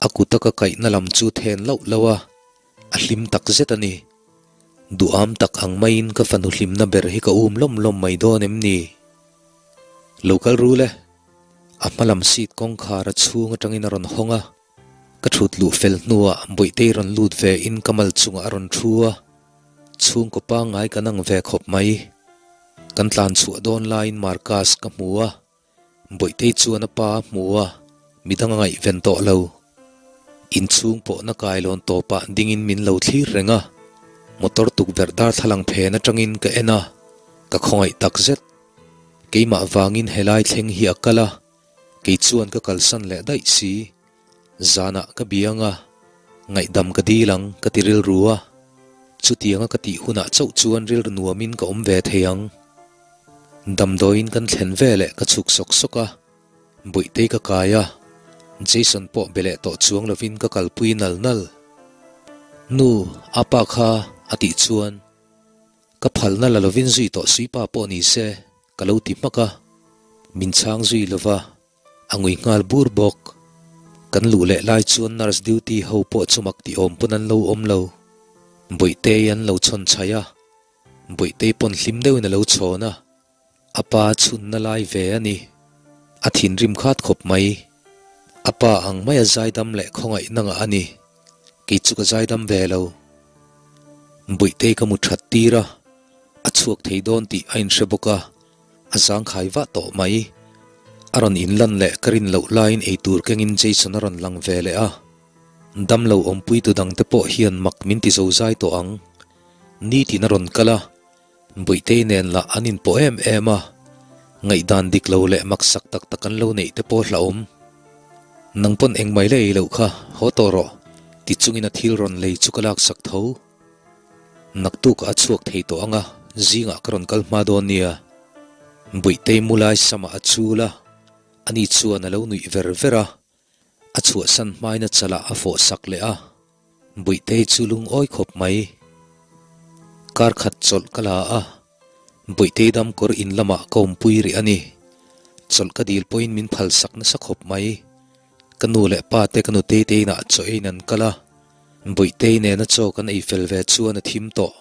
Speaker 1: A kuta ka kaihna lam chu then loh loh a, a hlim tak zet a ni. Duham tak ang maiin ka fanu hlimna ber hi ka um lawm lawm mai dawn em ni? Lo kal ru le. A hma lam seat kawngkhar a chhung atangin a rawn hawng a. Ka thut luh fel hnuah Bawihtei rawn lut ve in ka mal chungah a rawn thu a, chhungkaw pangngai kan ang ve khawp mai. Kan tlan chhuah dawn laiin Marcus ka hmu a, Bawihtei chuan a pa a hmu a, midang a ngaihven tawh lo. Inchhung pawhna kailawn tawpah dingin min lo thlir reng a, motor tukverh darthlalang phen atangin ka en a, ka khawngaih takzet. Keimah vangin helai thleng hi a kal a. Kei chuan ka kalsan leh daih si. Zanah ka biang a, ngaihdam ka dil ang ka ti rilru a. Chutianga ka tih hunah chauh chuan rilru nuamin ka awm ve thei ang. Damdawiin kan thlen veleh ka chhuk sawk sawk a, Bawihtei ka kai a, Jason pawh be leh tawh chuang lovin ka kalpui nal nal. Nu, apa kha a tih chuan ka phalna la lovin zui tawh suipa pawh ni se. Ka lo ti hmak a, min chhang zui lova, a ngui nghal bur bawk. Kan luh leh lai chuan nurse duty ho pawh chu mak tih awm pawn an lo awm lo. Bawihtei an lo chhawn chhaih a, Bawihtei pawn hlim deuhin a lo chhawn a, a pa chhunna lai ve a ni. A thinrim khat khawp mai. A pa ang maia zaidam leh khawngaihna ngah a ni. Kei chu ka zaidam ve lo. Bawihtei ka mu that tir a. A chhuak thei dawn tih a inhre bawk a, a zangkhai vah tawh mai. A rawn inlan leh ka rin loh laiin eitur kengin Jason a rawn lang ve leh a. Damlo awmpuitu dangte pawh hian mak min ti zozai tawh ang. Nitin a rawn kal a, Bawihtei nen lah an inpawh em em a, ngaihdan dik lo leh maksak tak tak an lo neih te pawh hlauhawm. Nang pawn engmai la ei loh kha, haw tawh rawh, ti chungin a thil rawn lei chu ka laksak tho. Naktuk a chhuak thei tawh ang a, zingah ka rawn kal hma dawn nia. Buihtei mu lai samah a chul a, ani chuan a lo nuih ver ver a, a chhuahsan hmain a chalah a fawh sak leh a, Buihtei chu lungawi khawp mai. Kar khat chawlh ka la a, Buihtei damkawr in lamah ka awmpui rih a ni. Chawlh ka dil pawhin min phal sak nasa khawp mai. Ka nu leh pa te ka nutei te inah chaw eiin an kal a, Bawihtei nena chaw kan ei fel ve chuan a thim tawh.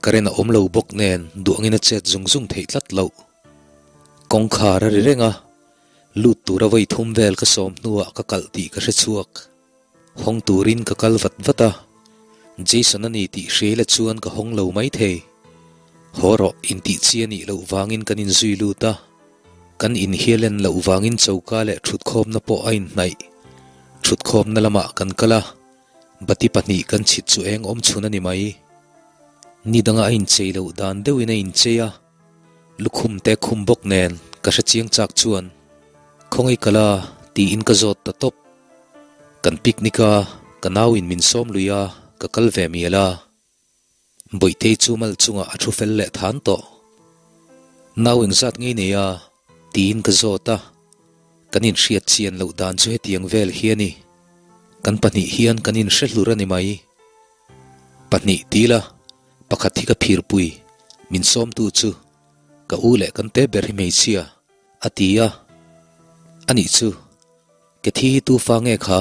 Speaker 1: Current a awm lo bawk nen duangin a chet zung zung theih tlat loh. Kawngkhar a ri reng a, lut tura vawi thum vel ka sawm hnuah ka kalh tih ka hre chhuak. Hawng turin ka kal vat vat a, Jason a ni tih hriaila chuan ka hawng lo mai thei. Haw rawh intih chi a nih loh vangin kan inzui lut a, kan inhialen loh vangin choka leh thutkhawmna pawh a inhnaih. Thutkhawmna lamah kan kal a, bati pahnih kan chhit chu eng awm chhun a ni mai. Ni danga a inchei loh dan deuhin a inchei a, lukhum te khum bawk nen ka hre chiang chak chuan khawngaih kal a tiin ka zawt ta tawp. Kan picnic a, ka nau in min sawm lui a, ka kal ve mial a. Bawihtei chu mal chungah a thu fel leh than tawh. Nau engzat ngei nei a? tiin ka zawt a. Kan inhriat chian loh dan chu hetiang vel hi a ni. Kan pahnih hian kan inhre hlur a ni mai. Pahnih ti la, pakhat hi ka phirpui, min sawmtu chu ka u leh kan te ber hi hmeichhia, a ti a. Anih chu. Ke thi hi tu fa nge kha?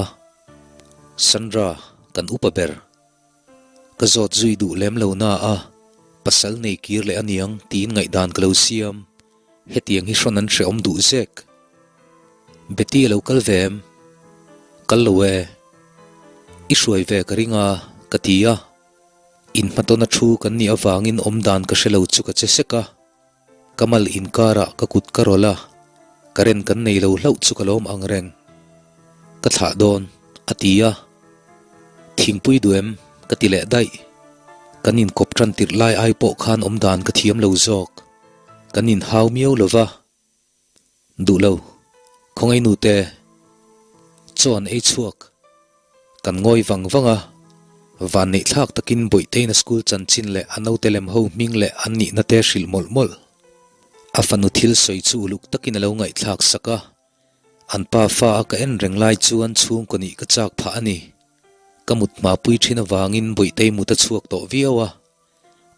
Speaker 1: Sandra, kan upa ber. Ka zawt zui duh lem lo na a, pasal nei kir leh aniang tiin ngaihdan ka lo siam. Hetiang hi hrawn an hrehawm duh zek. Betty a lo kal ve em? Kal lo e. I hruai ve ka ring a, ka ti a. Inhmatawna thu kan nih avangin awmdan ka hre lo chu ka che sek a. Ka mal inkarah ka kut ka rawlh a, current kan nei lo hlauh chu ka lawm ang reng. Ka thlah dawn, a ti a. Thingpui duh em? ka ti leh daih. Kan inkawp tan tirh lai ai pawh khan awmdan ka thiam lo zawk. Kan inhau miau lo va. Duh lo, khawngaih nute chaw an ei chhuak. Kan ngawi vang vang a, vanneih thlak takin Bawihteina school chanchin leh a naute lem ho hming leh an nihna te hrilh mawlh mawlh. A fanu thil sawi chu uluk takin a lo ngaihthlak sak a, an pa fa a ka en reng lai chuan chhungkaw nih ka chak phah a ni. Ka mut hma pui thin avangin Bawihtei mut a chhuak tawh viau a,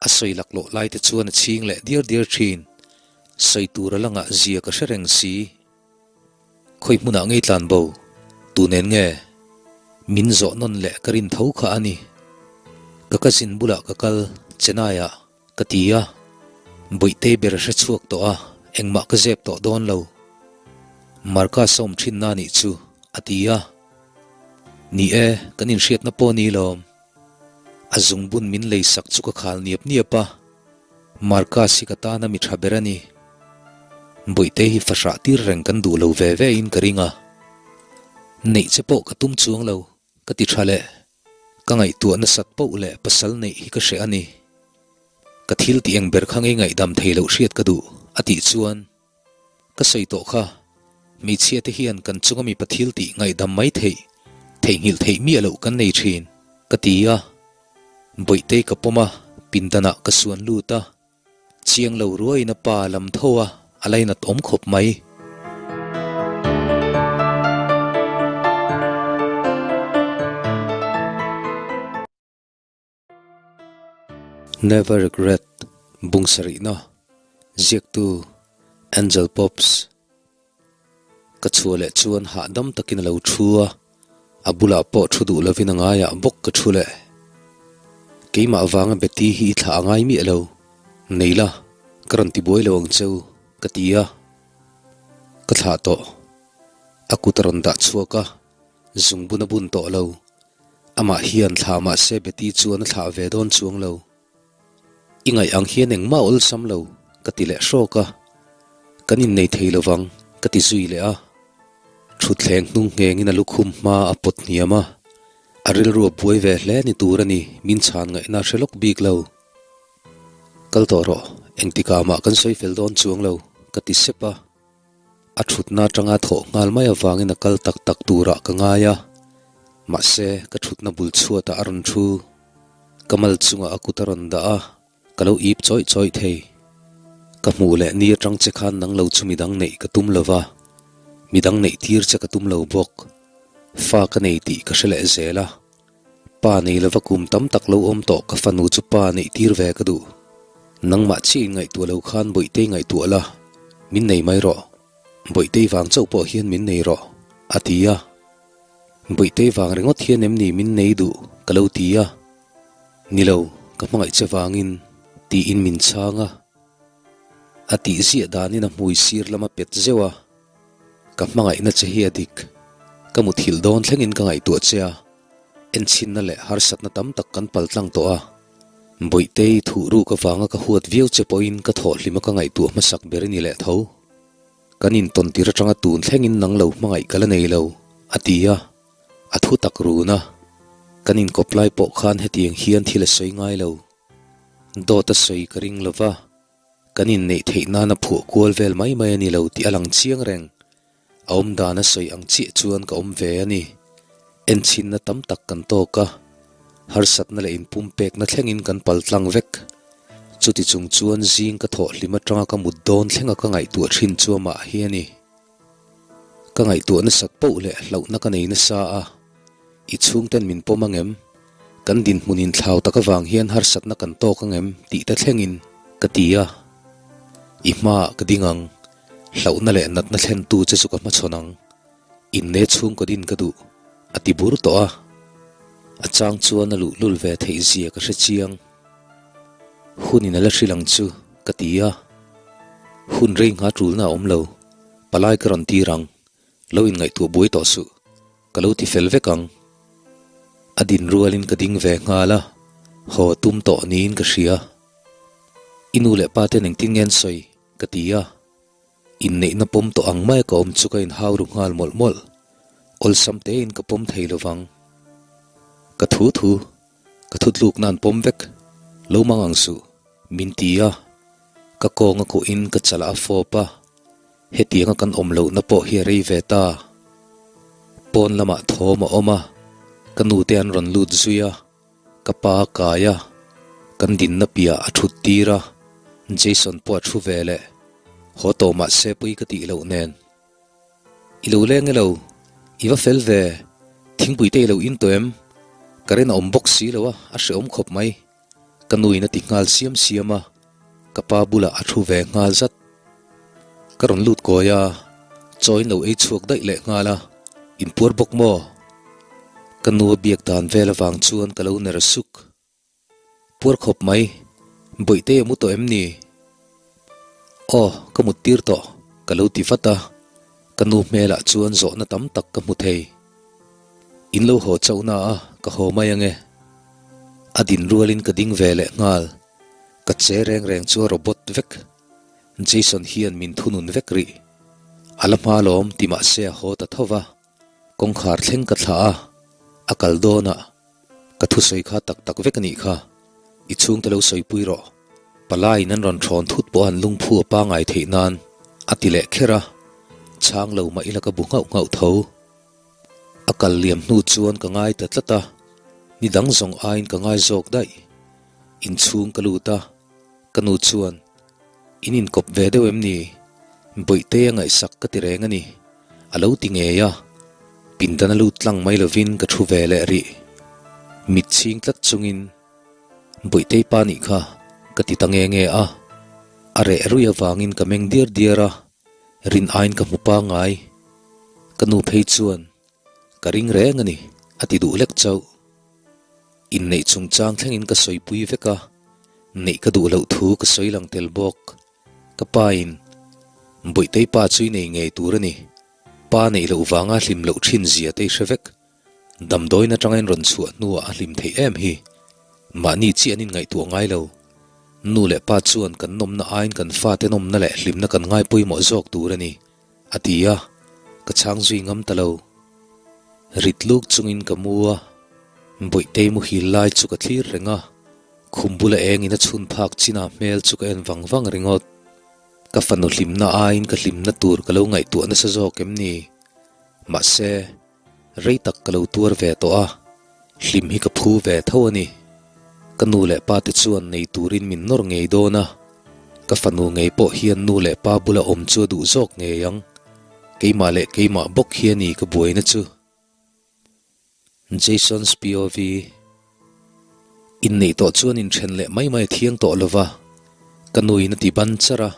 Speaker 1: A sawi laklawh lai te chuan a chhing leh diar diar thin. Sawi tur a la ngah zia ka hre reng si. Khawi hmunah ngei tlan bo? Tu nen nge? Min zawh nawn leh ka rin tho kha a ni. Ka cousin bulah ka kal, Chennai ah, ka ti a. Bawihtei ber a hre chhuak tawh a, engmah ka zep tawh dawn lo. Marcus a awm thin na nih chu, a ti a. Ni e, kan inhriatna pawh ni lawm. A zungbun min lei sak chu ka khal niap niap a, Marcus hi ka tana mi tha ber a ni. Bawihtei hi fahrah tir reng kan duh lo ve ve in ka ring a. Neih che pawh ka tum chuang lo, ka ti tha leh. Ka ngaihtuah nasat poh leh pasal neih hi ka hreh a ni. Ka thil tih eng ber kha ngei ngaihdam thei loh hriat ka duh, a tih chuan Ka sawi tawh kha, hmeichhia te hian kan chunga mipa thil tih ngaihdam mai theih, theihnghilh theih miah loh kan nei thin, ka ti a. Bawihtei ka pawm a, pindanah ka suan lut a. Chiang lo ruaiin a pa lam tho a, a lainat awm khawp mai. Never Regret bung sarihna ziaktu Angel Pops Ka chhuah leh chuan hahdam takin a lo thu a, a bulah pawh thu duh lovin a ngaiah bawk ka thu leh. Keimah vanga Betty hi i thlah a ngai miah lo, nei la, ka rawn tibuai lo ang cheu, ka ti a. Ka thlah tawh. A kut a rawn dah chhuak a, zungbun a bun tawh lo. Amah hian thlah mahse Betty chuan a thlah ve dawn chuang lo. I ngaih ang hian engmah awlsam lo, ka ti leh hrawk a. Kan innei thei lovang, ka ti zui leh a. Thutthleng hnung nghengin a lukhum hma a pawt hniam a. A rilru a buai ve hle ni tur a ni, min chhan ngaihna a hre lawk bik lo. Kal tawh rawh, engtikah mah kan sawi fel dawn chuang lo, ka ti sep a. A thutna atanga thawh nghal mai avangin a kal tak tak turah ka ngai a, mahse ka thutna bul chhuatah a rawn thu. Ka mal chungah a kut a rawn dah a, ka lo ip chawih chawih thei. Ka hmuh leh ni atang che khan nang lo chu midang neih ka tum lo va, midang neih tir che ka tum lo bawk. Fa ka nei tih ka hre leh zel a, Pa nei lova kum tam tak lo awm tawh ka fanu chu pa neih tir ve ka duh. Nangmah chiah in ngaihtuah lo khan Bawihtei ngaihtuah la, min nei mai rawh. Bawihtei vang chauh pawh hian min nei rawh, a ti a. Bawihtei vang ringawt hian em ni min nei duh ka lo ti a. Ni lo, ka hmangaih che vangin, tiin min chhang a. A tih ziah danin a hmui sir lam a pet zeuh a. Ka hmangaihna che hi a dik. Ka muthilh dawn thlengin ka ngaihtuah che a, enchhinna leh harsatna tam tak kan paltlang tawh a. Bawihtei thuh ruk avanga ka huat viau che pawhin ka thawhhlima ka ngaihtuah hmasak ber i ni leh tho. Kan intawn tir atanga tun thlengin nang lo hmangaih ka la nei lo, a ti a. A thu tak run a. Kan inkawp lai pawh khan hetiang hian thil a sawi ngai lo. Dawt a sawi ka ring lo va. Kan inneih theih nana phuah kual vel mai mai a ni lo tih a lang chiang reng. A awm dan a sawi ang chiah chuan ka awm ve a ni. Enchhinna tam tak kan tawk a, harsatna leh inpumpekna thlengin kan pal tlang vek. Chuti chung chuan zing ka thawh hlim atanga ka mut dawn thlenga ka ngaihtuah thin chu amah hi a ni. Ka ngaihtuah nasat poh leh hlauhna ka nei nasa a, I chhungten min pawm angem? Kan dinhmun inthlau tak avang hian harsatna kan tawk angem? tih te thlengin ka ti a. I hmaah ka ding ang, hlauhna leh natna thlentu che chu ka hmachhawn ang. Inne chhungkaw din ka duh, a ti bur tawh a. A chang chuan a luhlul ve theih zia ka hre chiang. Hun in a la hrilh ang chu ka ti a. Hun rei ngha tulna a awm lo. Palai ka rawn tir ang. Lo inngaihtuah buai tawh suh. Ka lo ti fel vek ang. A din rualin ka ding ve nghal a, haw tum tawh niin ka hria. I nu leh pa ten engtin nge an sawi? ka ti a. Inneihna pawm tawh ang maia ka awm chu ka inhau ru nghal mawlh mawlh. Awlsam tein ka pawm thei lovang. Ka thu thu, ka thutlukna an pawm vek. Lo mang ang suh, min ti a. Ka kawng a kuhin ka chalah a fawp a. Hetianga kan awm lohna pawh hi a rei ve ta. Pawn lamah thawm a awm a, ka nute an rawn lut zui a, ka pa a kai a, kan dinna piah a thut tir a, Jason pawh a thu ve leh. Haw tawh mah se pui ka tih loh nen. I lo leng e lo, i va fel ve, thingpui te i lo in tawh em? Current a awm bawk si lo a, a hrehawm khawp mai. Ka nuin a ti nghal siam siam a, ka pa bulah a thu ve nghal zat. Ka rawn lut kawi a, chaw in lo ei chhuak daih leh nghal a, inpuar bawk maw? Ka nu a biak dan vel avang chuan ka lo ner suk. Puar khawp mai, Bawihte a mu tawh em ni? Aw, ka mut tir tawh, ka lo ti vat a, ka nu hmelah chuan zawhna tam tak ka hmu thei. In lo haw chauh na a, ka haw mai ange. A din rualin ka ding ve leh nghal. Ka che reng reng chu a robot vek. Jason hian min thunun vek rih. A la hma lawm ti mahse a haw ta tho va. Kawngkhar thleng ka thlah a, a kal dawn a. Ka thusawi kha tak tak vek a nih kha. I chhungte lo sawipui rawh. Palaiin an rawn thawn thut pawh an lungphu a pangai theih nan a ti leh kher a. Chhang lo mah ila ka bu nghauh nghauh tho. A kal liam hnu chuan ka ngai ta tlat a, ni dang zawng aiin ka ngai zawk daih. Inchhung ka lut a, ka nu chuan, In inkawp ve deuh em ni? Bawihte a ngaihsak ka ti reng a ni, a lo ti ngei a. Pindan a lut tlang mai lovin ka thu ve leh rih. Mit chhing tlat chungin, Bawihtei pa nih kha, ka ti ta nge nge a. A reh rui avangin ka meng diar diar a. Rin aiin ka hmu pangngai. Ka nu phei chuan, Ka ring reng a ni, a ti duh lek chauh. Inneih chungchang thlengin ka sawipui vek a, neih ka duh loh thu ka sawi lang tel bawk. Ka pain, Bawihtei pa chu i nei ngei tur a ni. Pa neih loh vanga hlim loh thin zia te i hre vek. Damdawiin atanga in rawn chhuah hnuah a hlim theih em hi. Mahni chiah an inngaihtuah ngai lo. Nu leh pa chuan kan nawmna aiin kan fate nawmna leh hlimna kan ngai pawimawh zawk tur a ni, a ti a, ka chhang zui ngam ta lo. Rit luk chungin ka mu a, Bawihtei muhil lai chu ka thlir reng a, khum bula engin a chhun phak chinah hmel chu ka en vang vang ringawt. Ka fanu hlimna aiin ka hlimna tur ka lo ngaihtuah nasa zawk em ni? Mahse. Rei tak ka lo tuar ve tawh a, hlim hi ka phu ve tho a ni. Ka nu leh pa te chuan nei turin min nawr ngei dawn a, ka fanu ngei pawh hian nu leh pa bula awm chu a duh zawk ngei ang. Keimah leh keimah bawk hi a ni ka buaina chu. Jason's POV Inneih tawh chuan inthen leh mai mai a thiang tawh lova, ka nuin a ti ban char a.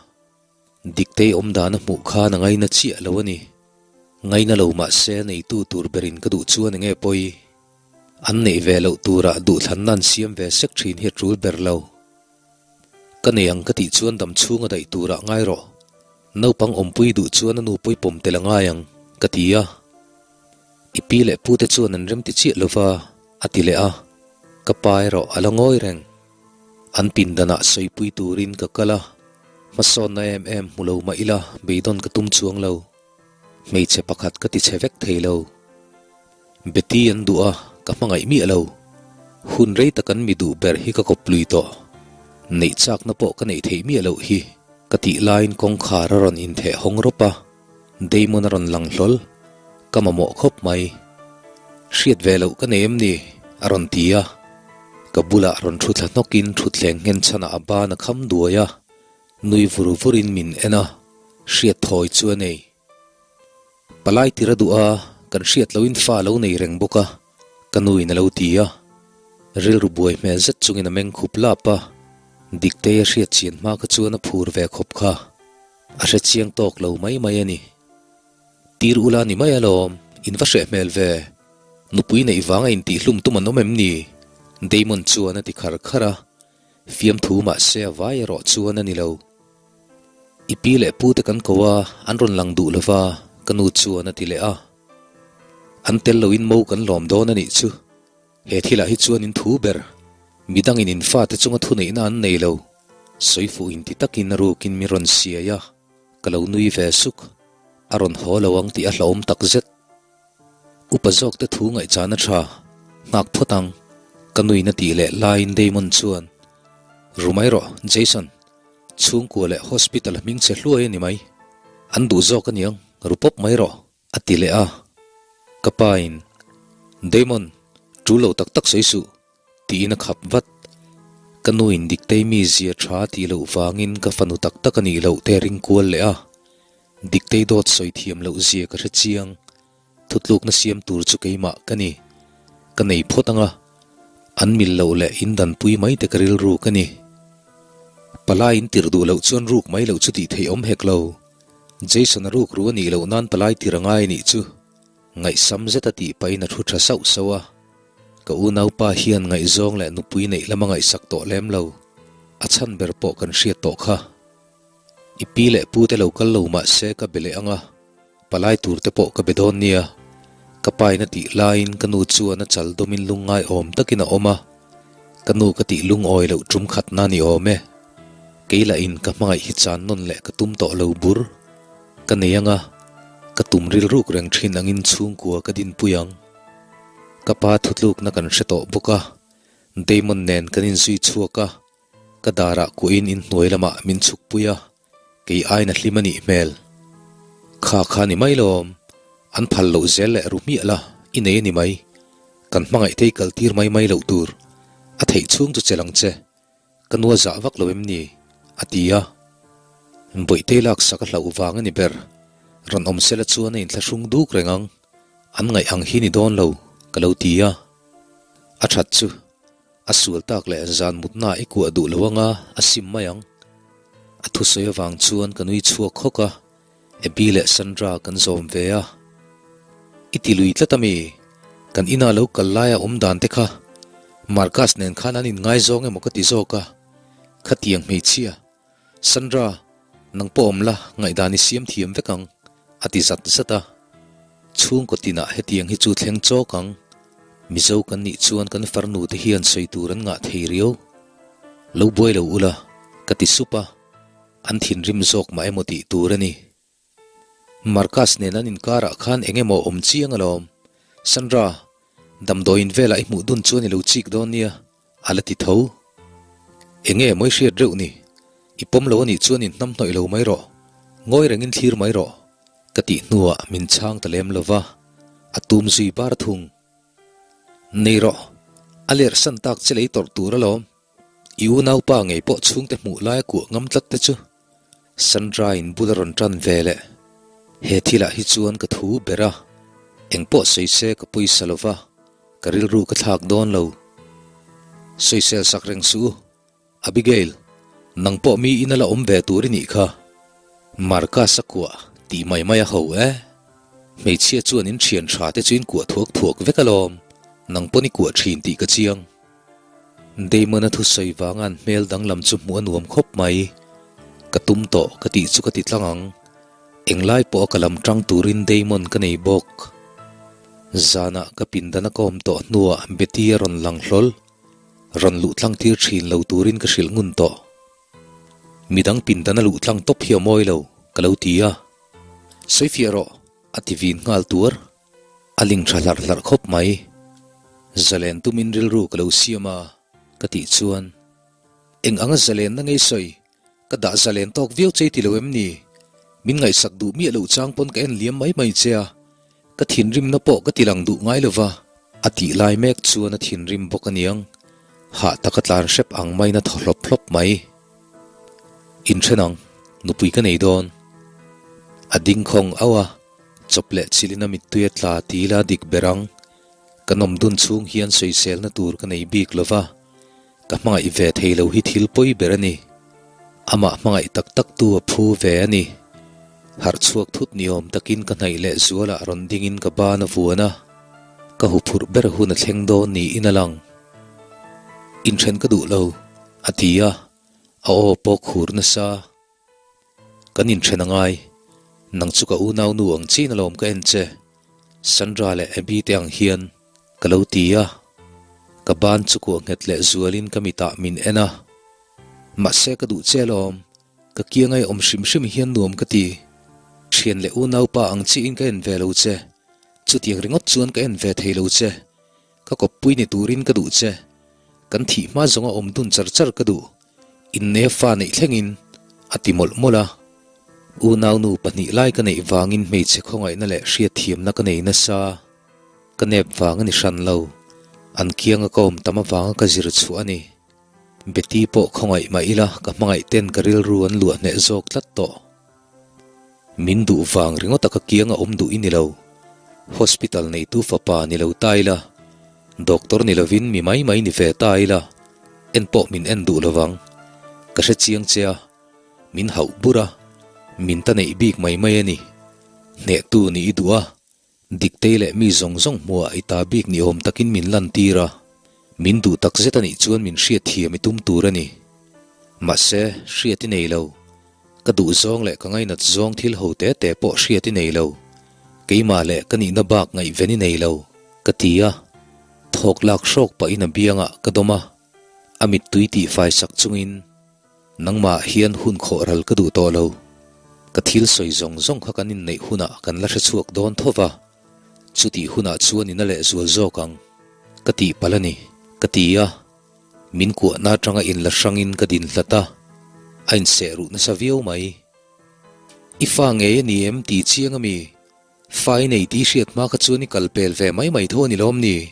Speaker 1: Diktei awm dan a hmuh khan a ngaina chiah lo a ni. Ngaina lo mah se neitu tur berin ka duh chuan enge pawi? An neih ve loh turah duhthlanna an siam ve sek thin hi a tul ber lo. Ka nei ang ka tih chuan dam chhunga daih turah ngai rawh. Naupang awmpui duh chuan a nu pawi pawm tel a ngai ang, ka ti a. I pi leh pute chuan an remti chiah lova, a ti leh a. Ka pa erawh a la ngawi reng. An pindanah sawipui turin ka kal a, hmasawnna em em hmu lo mah ila beidawn ka tum chuang lo. Hmeichhe pakhat ka ti chhe vek thei lo. Betty an duh a, ka hmangaih miah lo. Hun rei tak an mi duh ber hi ka kawp lui tawh. Neih chakna pawh ka neih theih miah loh hi ka tih laiin kawngkhar a rawn intheh hawng rawp a, Damon a rawn lang hlawl. Ka mamawh khawp mai. Hriat ve loh ka nei em ni? a rawn ti a. Ka bulah rawn thu thla hnawkin thutthleng nghen chhanah a ban a kham duai a, nui vur vurin min en a, hriat thawi chu a nei. Palai tir a duh a, kan hriat lohin fa a lo nei reng bawk a, ka nuin a lo ti a. Rilru buai hmel zet chungin a meng khup lap a, Diktei a hriat chian hma kha chuan a phur ve khawp kha. A hre chiang tawk lo mai mai a ni. Tir ula ni mai alawm, in va hreh hmel ve. Nupui neih vanga intihhlum tum an awm em ni? Damon chuan a ti khar khar a, fiamthu mahse a vai erawh chuan a ni lo. I pi leh pu te kan ko a, an rawn lang duh lova, ka nu chuan a ti leh a. An tel loin mo kan lawm dawn a nih chu. He thilah hi chuan in thu ber, midangin in fate chunga thuneihna an nei lo, sawi fuh inti takin a rukin min rawn siai a, ka lo nui ve suk. A rawn haw lo ang tih a hlauhawm takzet. Upa zawkte thu ngaihchahna tha, nghak phawt ang, ka nuina tih leh laiin Damon chuan, Ru mai rawh, Jason, chhungkua leh hospital hming che hluai a ni mai. An duh zawk aniang, ru pawp mai rawh. A ti leh a, ka pa in, Damon, tul lo tak tak sawi suh, tiin a khap vat. Ka nu in Diktei mi zia tha tih loh vangin ka fanu tak tak a nih loh te a ring kual leh a. Diktei dawt sawi thiam loh zia ka hre chiang, thutlukna siam tur chu keimah ka ni. Ka nei phawt ang a, an mil loh leh in danpui mai te ka rilru ka ni. Palai in tirh duh loh chuan ruk mai loh chu tih theih awm hek lo. Jason a ruk ru a nih loh nan palai tir a ngai a nih chu. Ngaihsam zet a tih pahin a thu tha sauh sauh a. Ka unaupa hian ngaihzawng leh nupui neih lam a ngaihsak tawh lem lo. A chhan ber pawh kan hriat tawh kha. I pi leh pu te lo kal lo mah se ka be leh ang a, palai tur te pawh ka be dawn nia. Ka pain a tih laiin ka nu chuan a chal dawmin lungngai awm takin a awm a. Ka nu ka tih lungawi loh tum khatna ni awm e. Kei lahin ka hmangaih hi chan nawn leh ka tum tawh lo bur. Ka nei anga, ka tum rilruk reng thin angin chhungkua ka dinpui ang. Ka pa thutlukna kan hre tawh bawk a, Damon nen kan inzui chhuak a, ka darah kuahin inhnuai lamah min chhukpui a. Kei aina hlim a nih hmel. Kha kha ni mai lawm. An phal loh zel leh ru hmiah la, i nei a ni mai. Kan hmangaih te i kal tir mai mai loh tur. A theih chhung chu che lang che. Ka nua zah vak lo em ni? A ti a. Bawihtei laksak a hlauh vang a ni ber. Rawn awm sela chuan a inthlahrung duk reng ang. An ngaih ang hi ni dawn lo, ka lo ti a. A that chu. A sual tak leh zan mutna i kuah duh lo anga a sim mai ang. A thusawi avang chuan ka nui chhuak hawk a, Abby leh Sandra kan zawm ve a. I ti lui tlat ami? Kan inah lo kal laia awm dan te kha Marcus nen khan an inngaizawng emaw ka ti zawk a, khatiang hmeichhia. Sandra, nang pawh awm la, ngaihdan i siam thiam vek ang, a ti zat zat a. Chhungkaw tinah hetiang hi chu thleng chawk ang. Mizo kan nih chuan kan farnu te hian sawi tur an ngah thei riau. Lo buai lo ula, ka ti sup a, an thinrim zawk mah emaw tih tur a ni. Marcus nen an inkarah khan eng emaw awm chiang alawm. Sandra, damdawiin velah i hmuh dun chuan i lo chik dawn nia, a la ti tho. Eng nge mawi hriat reuh ni? I pawm lo anih chuan in hnamhnawih lo mai rawh. Ngawi rengin thlir mai rawh, ka tih hnuah min chhang ta lem lova, a tum zui bar thung. Nei rawh, a lerh san tak che lei tawrh tur alawm. I unaupa ngei pawh chhungte hmuh laia kuah ngam tlat te chu. Sandra in bul a rawn tan ve leh. He thilah hi chuan ka thu ber a, engpawh sawi se ka pawisa lo va, ka rilru ka thlak dawn lo. Sawisel sak reng suh u. Abigail, nang pawh mi ina la awm ve tur i nih kha. Marcus a kuah tih mai mai a ho e. Hmeichhia chuan in thian tha te chu in kuah thuak thuak vek alawm, nang pawn i kuah thin tih ka chiang. Damon-a thusawi vanga an hmel danglam chu hmuh a nuam khawp mai. Ka tum tawh ka tih chu ka ti tlang ang. Englai pawh a ka lam tang turin Damon ka nei bawk. Zanah ka pindan a ka awm tawh hnuah Betty a rawn lang hlawl. Rawn luh tlang tir thin lo turin ka hrilh ngun tawh. Midang pindan a luh tlang tawp hi a mawi lo, ka lo ti a. Sawifiah rawh, a ti vin nghal tuar. A ling tha hlarh hlarh khawp mai. Zalen tumin rilru ka lo siam a, ka tih chuan, Eng anga zalenna ngei sawi, ka dah zalen tawk viau che i ti lo em ni? Min ngaihsak duh miah loh chang pawn ka en liam mai mai che a, ka thinrimna pawh ka ti lang duh ngai lo va. A tih lai mek chuan a thinrim bawk aniang, hah taka tlan hrep ang maiin a thaw hlawp hlawp mai. Inthen ang, nupui ka nei dawn. A ding khawng auh a, chawp leh chilin a mittui a tla ti ila dik ber ang. Ka nawm dun chhung hian sawiselna tur ka nei bik lo va, ka hmangaih ve thei lo hi thil pawi ber a ni. Amah hmangaih tak tak tu a phu ve a ni. Harh chhuak thut ni awm takin ka hnaih leh zualah rawn dingin ka ban a vuan a. Ka huphurh ber hun a thleng dawn niin a lang. Inthen ka duh lo, a ti a, a aw pawh khur nasa. Kan inthen a ngai. Nang chu ka unaunu ang chin alawm ka en che, Sandra leh Abby te ang hian, ka lo ti a. Ka ban chu kuah nghet leh zualin ka mitah min en a. Mahse ka duh che alawm, ka kiangai awm hrim hrim hian nuam ka ti. Thian leh unaupa ang chiin ka en ve lo che, chutiang ringawt chuan ka en ve thei lo che. Ka kawppui ni turin ka duh che, kan thih hma zawnga awm dun char char ka duh, inne fa neih thlengin, a ti mawlh mawlh a. Unaunu pahnih lai ka neih vangin hmeichhe khawngaihna leh hriatthiamna ka nei nasa. Ka nep vang a ni hran lo, an kianga ka awm tam avanga ka zir chhuah a ni. Betty pawh khawngaih mah ila ka hmangaih ten ka rilru an luah hneh zawk tlat tawh. Min duh vang ringawt a ka kiang a awm duh i ni lo. Hospital neitu fapa ni lo ta ila, doctor ni lovin mi mai mai ni ve ta ila, en pawh min en duh lovang. Ka hre chiang che a, min hauh bur a, min ta neih bik mai mai a ni. Hnehtu nih i duh a, Diktei leh mi zawng zawng hmuah i ta bik ni awm takin min lantir a, min duh tak zet a nih chuan min hriatthiam i tum tur a ni. Mahse, hriat i nei lo. Ka duh zawng leh ka ngainat zawng thil ho te te pawh hriat i nei lo. Keimah leh ka nihna bak ngaihven i nei lo, ka ti a. Thawk lak hrawk pahin a biangah ka dawm a, a mittui tihfai sak chungin, Nangmah hian hun khawh ral ka duh tawh lo. Ka thil sawi zawng zawng kha kan inneih hunah kan la hre chhuak dawn tho va, chutih hunah chuan in a lehzual zawk ang. Ka tih palh a ni, ka ti a. Min kuahna atanga inla hrangin ka din hlat a, a inseh ruh nasa viau mai. I fa ngei a ni em tih chiang a mi? Fa i nei tih hriat hma kha chuan i kal pel ve mai mai tho a ni lawm ni?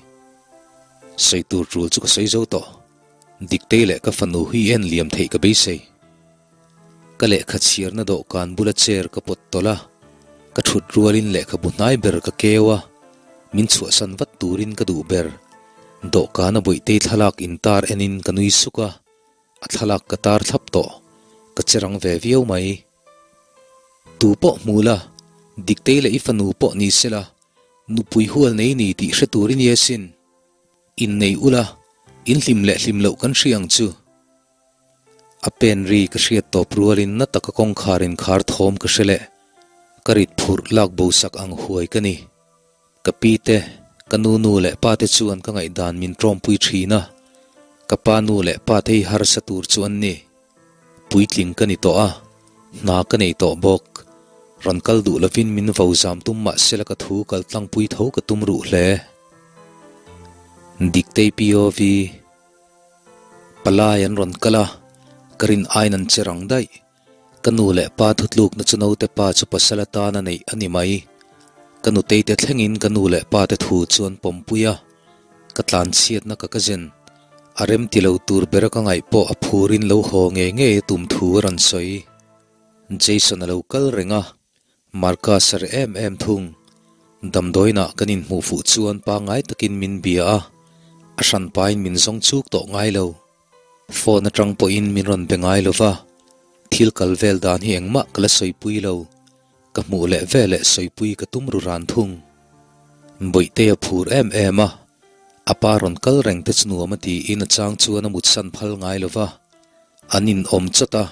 Speaker 1: Sawi tur tul chu ka sawi zo tawh. Diktei leh ka fanu hi i en liam theih ka beisei. Ka lehkha chhiarna dawhkan bula chair ka pawt tawlh a, ka thut rualin lehkhabu hnai ber ka keu a, min chhuahsan vat turin ka duh ber. Dawhkana Bawihtei thlalak intar enin ka nui suk a, a thlalak ka tar thlap tawh, ka che rang ve viau mai. Tu pawh hmu la, Diktei leh i fanu pawh ni sela, nupui hual nei ni tih hre tur i nia sin. Innei ula, in hlim leh hlim loh kan hria ang chu. A pen ri ka hriat tawp rualin na taka kawngkhar inkhar thawm ka hre leh ka rit phurh lak bo sak ang huai ka ni. Ka pi te, ka nu nu leh pa te chuan ka ngaihdan min tawmpui thin a, ka pa nu leh pa te hi harsa tur chu an ni. Puitling ka ni tawh a, hna ka nei tawh bawk. Rawn kal duh lovin min vo zam tum mah sela ka thu kal tlangpui tho ka tum ruh hle. Diktei POV. Palai an rawn kal a, ka rin aiin an che rang daih. Ka nu leh pa thutlukna chu naute pa chu pasal atan a neih a ni mai. Ka nutei te thlengin ka nu leh pa te thu chu an pawmpui a, ka tlanchhiatna ka cousin a rem ti lo tur bera ka ngaih pawh a phurin lo haw ngei ngei a tum thu a rawn sawi. Jason a lo kal reng a, Marcus a reh em em thung. Damdawiinah kan inhmuh fuh chuan pangngai takin min bia a, a hranpain min zawng chuk tawh ngai lo. Phone atang pawhin min rawn be ngai lo va, thil kal vel dan hi engmah ka la sawipui lo. Ka hmuh leh veleh sawipui ka tum ru ran thung. Bawihtei a phur em em a, a pa rawn kal reng te chu nuam a tiin a chang chuan a mutsan phal ngai lo va, an inawm chawt a,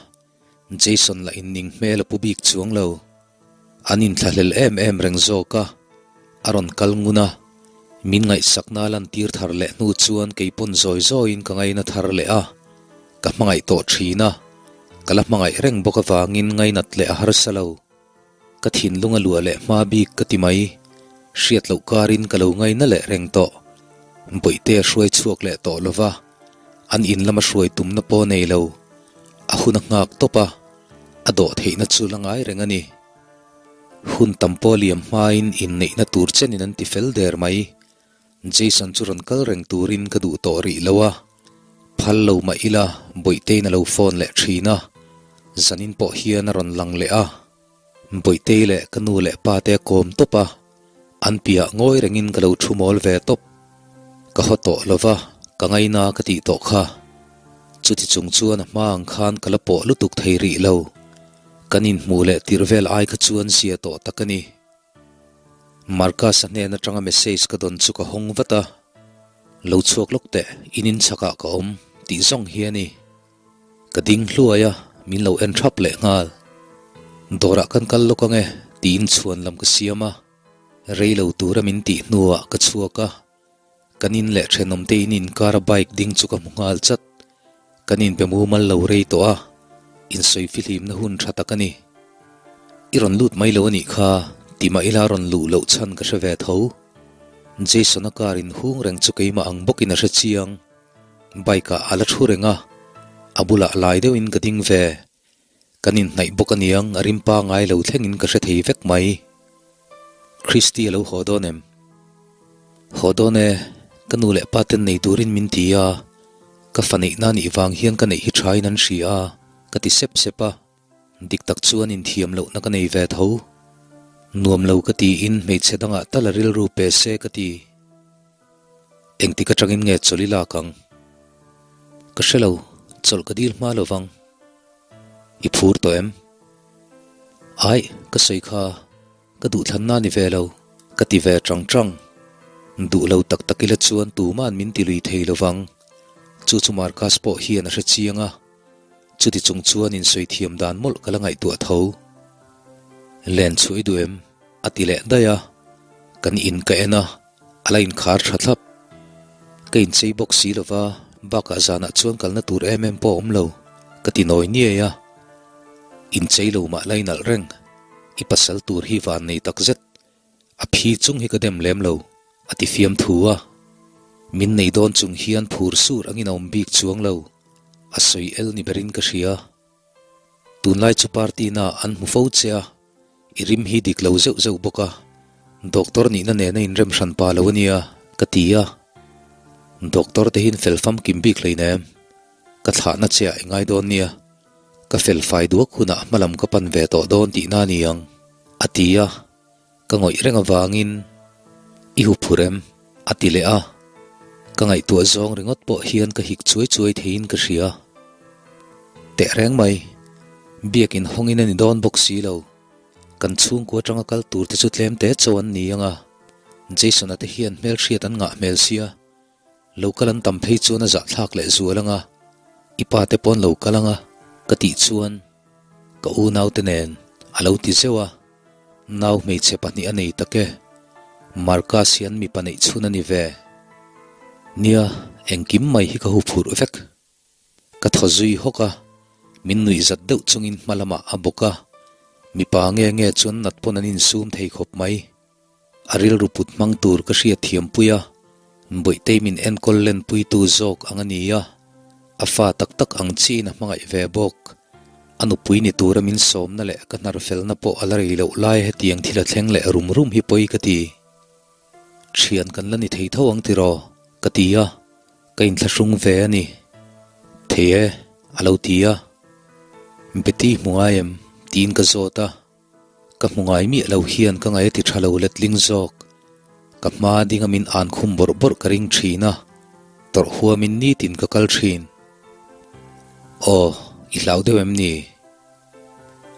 Speaker 1: Jason lah inning hmel a pu bik chuang lo. An inthlahlel em em reng zawk a, a rawn kal ngun a, min ngaihsakna a lantir thar leh hnu chuan kei pawn zawi zawiin ka ngaina thar leh a, ka hmangaih tawh thin a, ka la hmangaih reng bawk avangin ngainat leh a harsa lo. Ka thinlung a luah leh hma bik ka ti mai, hriat loh karin ka lo ngaina leh reng tawh. Bawihte a hruai chhuak leh tawh lo va, an in lama hruai tumna pawh nei lo, a hun a nghak tawp a, a dawh theihna chu la ngai reng a ni. Hun tam pawh liam hmain inneihna tur chenin an ti fel der mai. Jason chu rawn kal reng turin ka duh tawh rih lo a, phal lo mah ila Bawihtei'n a lo phone leh thin a, zanin pawh hian a rawn lang leh a. Bawihtei leh ka nu leh pa te a kawm tawp a, an piah ngawi rengin ka lo thu mawl ve tawp. Ka haw tawh lo va, ka ngaina ka tih tawh kha. Chuti chung chuan a hma ang khan ka la pawh lutuk thei rih lo. Kan inhmuh leh tirh vel ai kha chuan zia tawh tak a ni. Marcus-a hnen atanga message ka dawn chu ka hawng vat a, Lo chhuak lawk teh, in in chhakah ka awm tih zawng hi a ni. Ka ding hluai a, min lo en thap leh nghal. Dawrah kan kal lawk ange tiin chhuan lam ka siam a, rei lo tura min tih hnuah ka chhuak a. Kan in leh thenawm te in inkar a bike ding chu ka hmu nghal chat. Kan inbe mumal lo rei tawh a, insawi fihlimna hun tha tak a ni. I rawn lut mai lo a nih kha, ti mah ila rawn luh loh chhan ka hre ve tho. Jason-a car inhung reng chu keimah ang bawkin a hre chiang. Bike ah a la thu reng a, a bulah lai deuhin ka ding ve. Kan inhnaih bawk aniang a rimpa ngai lo thlengin ka hre thei vek mai. Christy a lo haw dawn em? Haw dawn e, ka nu leh pa ten nei turin min ti a, ka fa neih na nih vang hian ka neih hi thain an hria a, ka ti sep sep a. Dik tak chuan inthiam lohna ka nei ve tho. Nuam lo ka tiin hmeichhe dangah tal a rilru pe se ka ti. Engtik atangin nge chawlh i lak ang? Ka hre lo, chawlh ka dil hma lovang. I phur tawh em? Aih, ka sawi kha, ka duhthlanna ni ve lo, ka ti ve chang chang. Duh lo tak tak ila chuan tuma'n min ti lui thei lovang. Chu chu Marcus pawh hian a hre chiang a, chuti chung chuan insawi thiam dan mawlh ka la ngaihtuah tho. Len chhuah i duh em? A ti leh daih a, kan in ka en a. A la inkhar tha thlap. Ka inchei bawk si lo va, bakah zanah chuan kalna tur em em pawh a awm lo, ka ti nawi niai a. Inchei lo mah la inalh reng, i pasal tur hi van nei tak zet, a phi chung hi ka dem lem lo, a ti fiam thu a. Min nei dawn chung hian phur sur angin a awm bik chuang lo, a sawi el ni berin ka hria. Tunlai chu party na an hmu fo che a. I rim hi dik lo zeuh zeuh bawk a, doctor nihna nena inrem hran pa lo a nia, ka ti a. Doctor te hian fel famkim bik hleinem, ka thlahna che ah i ngai dawn nia, ka fel fai duak hunah hmalam ka pan ve tawh dawn tihna a ni ang, a ti a. Ka ngawih reng avangin i huphur em? a ti leh a. Ka ngaihtuah zawng ringawt pawh hian ka hik chuai chuai theiin ka hria. Tehreng mai, biakin hawngin a ni dawn bawk si lo. Kan chhungkua atanga kal tur te chu tlem te chaw an ni ang a, Jason-a te hian hmelhriat an ngah hmel sia, lo kal an tam phei chuan a zahthlak leh zual ang a, i pa te pawn lo kal ang a, ka tih chuan ka unaute nen a lo ti zeuh a. Nau hmeichhe pahnih a nei tak e. Marcus hian mipa neih chhun a ni ve. Nia, engkim mai hi ka hu phurh vek. Ka thaw zui hawk a, min nuih zat deuh chungin hma lamah a bawk a. Mipa nge nge chuan nat pawn an insum thei khawp mai. A rilru put hmang tur ka hriat thiam pui a, Bawihtei min enkawl lenpuitu zawk ang a ni a, a fa tak tak ang chiin a hmangaih ve bawk. A nupui ni tura min sawmna leh ka hnar felna pawh a la rei loh lai hetiang thil a thleng leh rum rum hi pawi ka ti. Thian kan la ni thei tho ang tiraw? ka ti a, ka inthlahrung ve a ni. Thei e, a lo ti a. Betty hmu ngai em? tiin ka zawt a. Ka hmu ngai miah lo hian ka ngaih a ti tha lo letling zawk. Ka hma dinga min an khum bawrh bawrh ka ring thin a, tawrh huamin nitin ka kal thin. Aw, i hlau deuh em ni?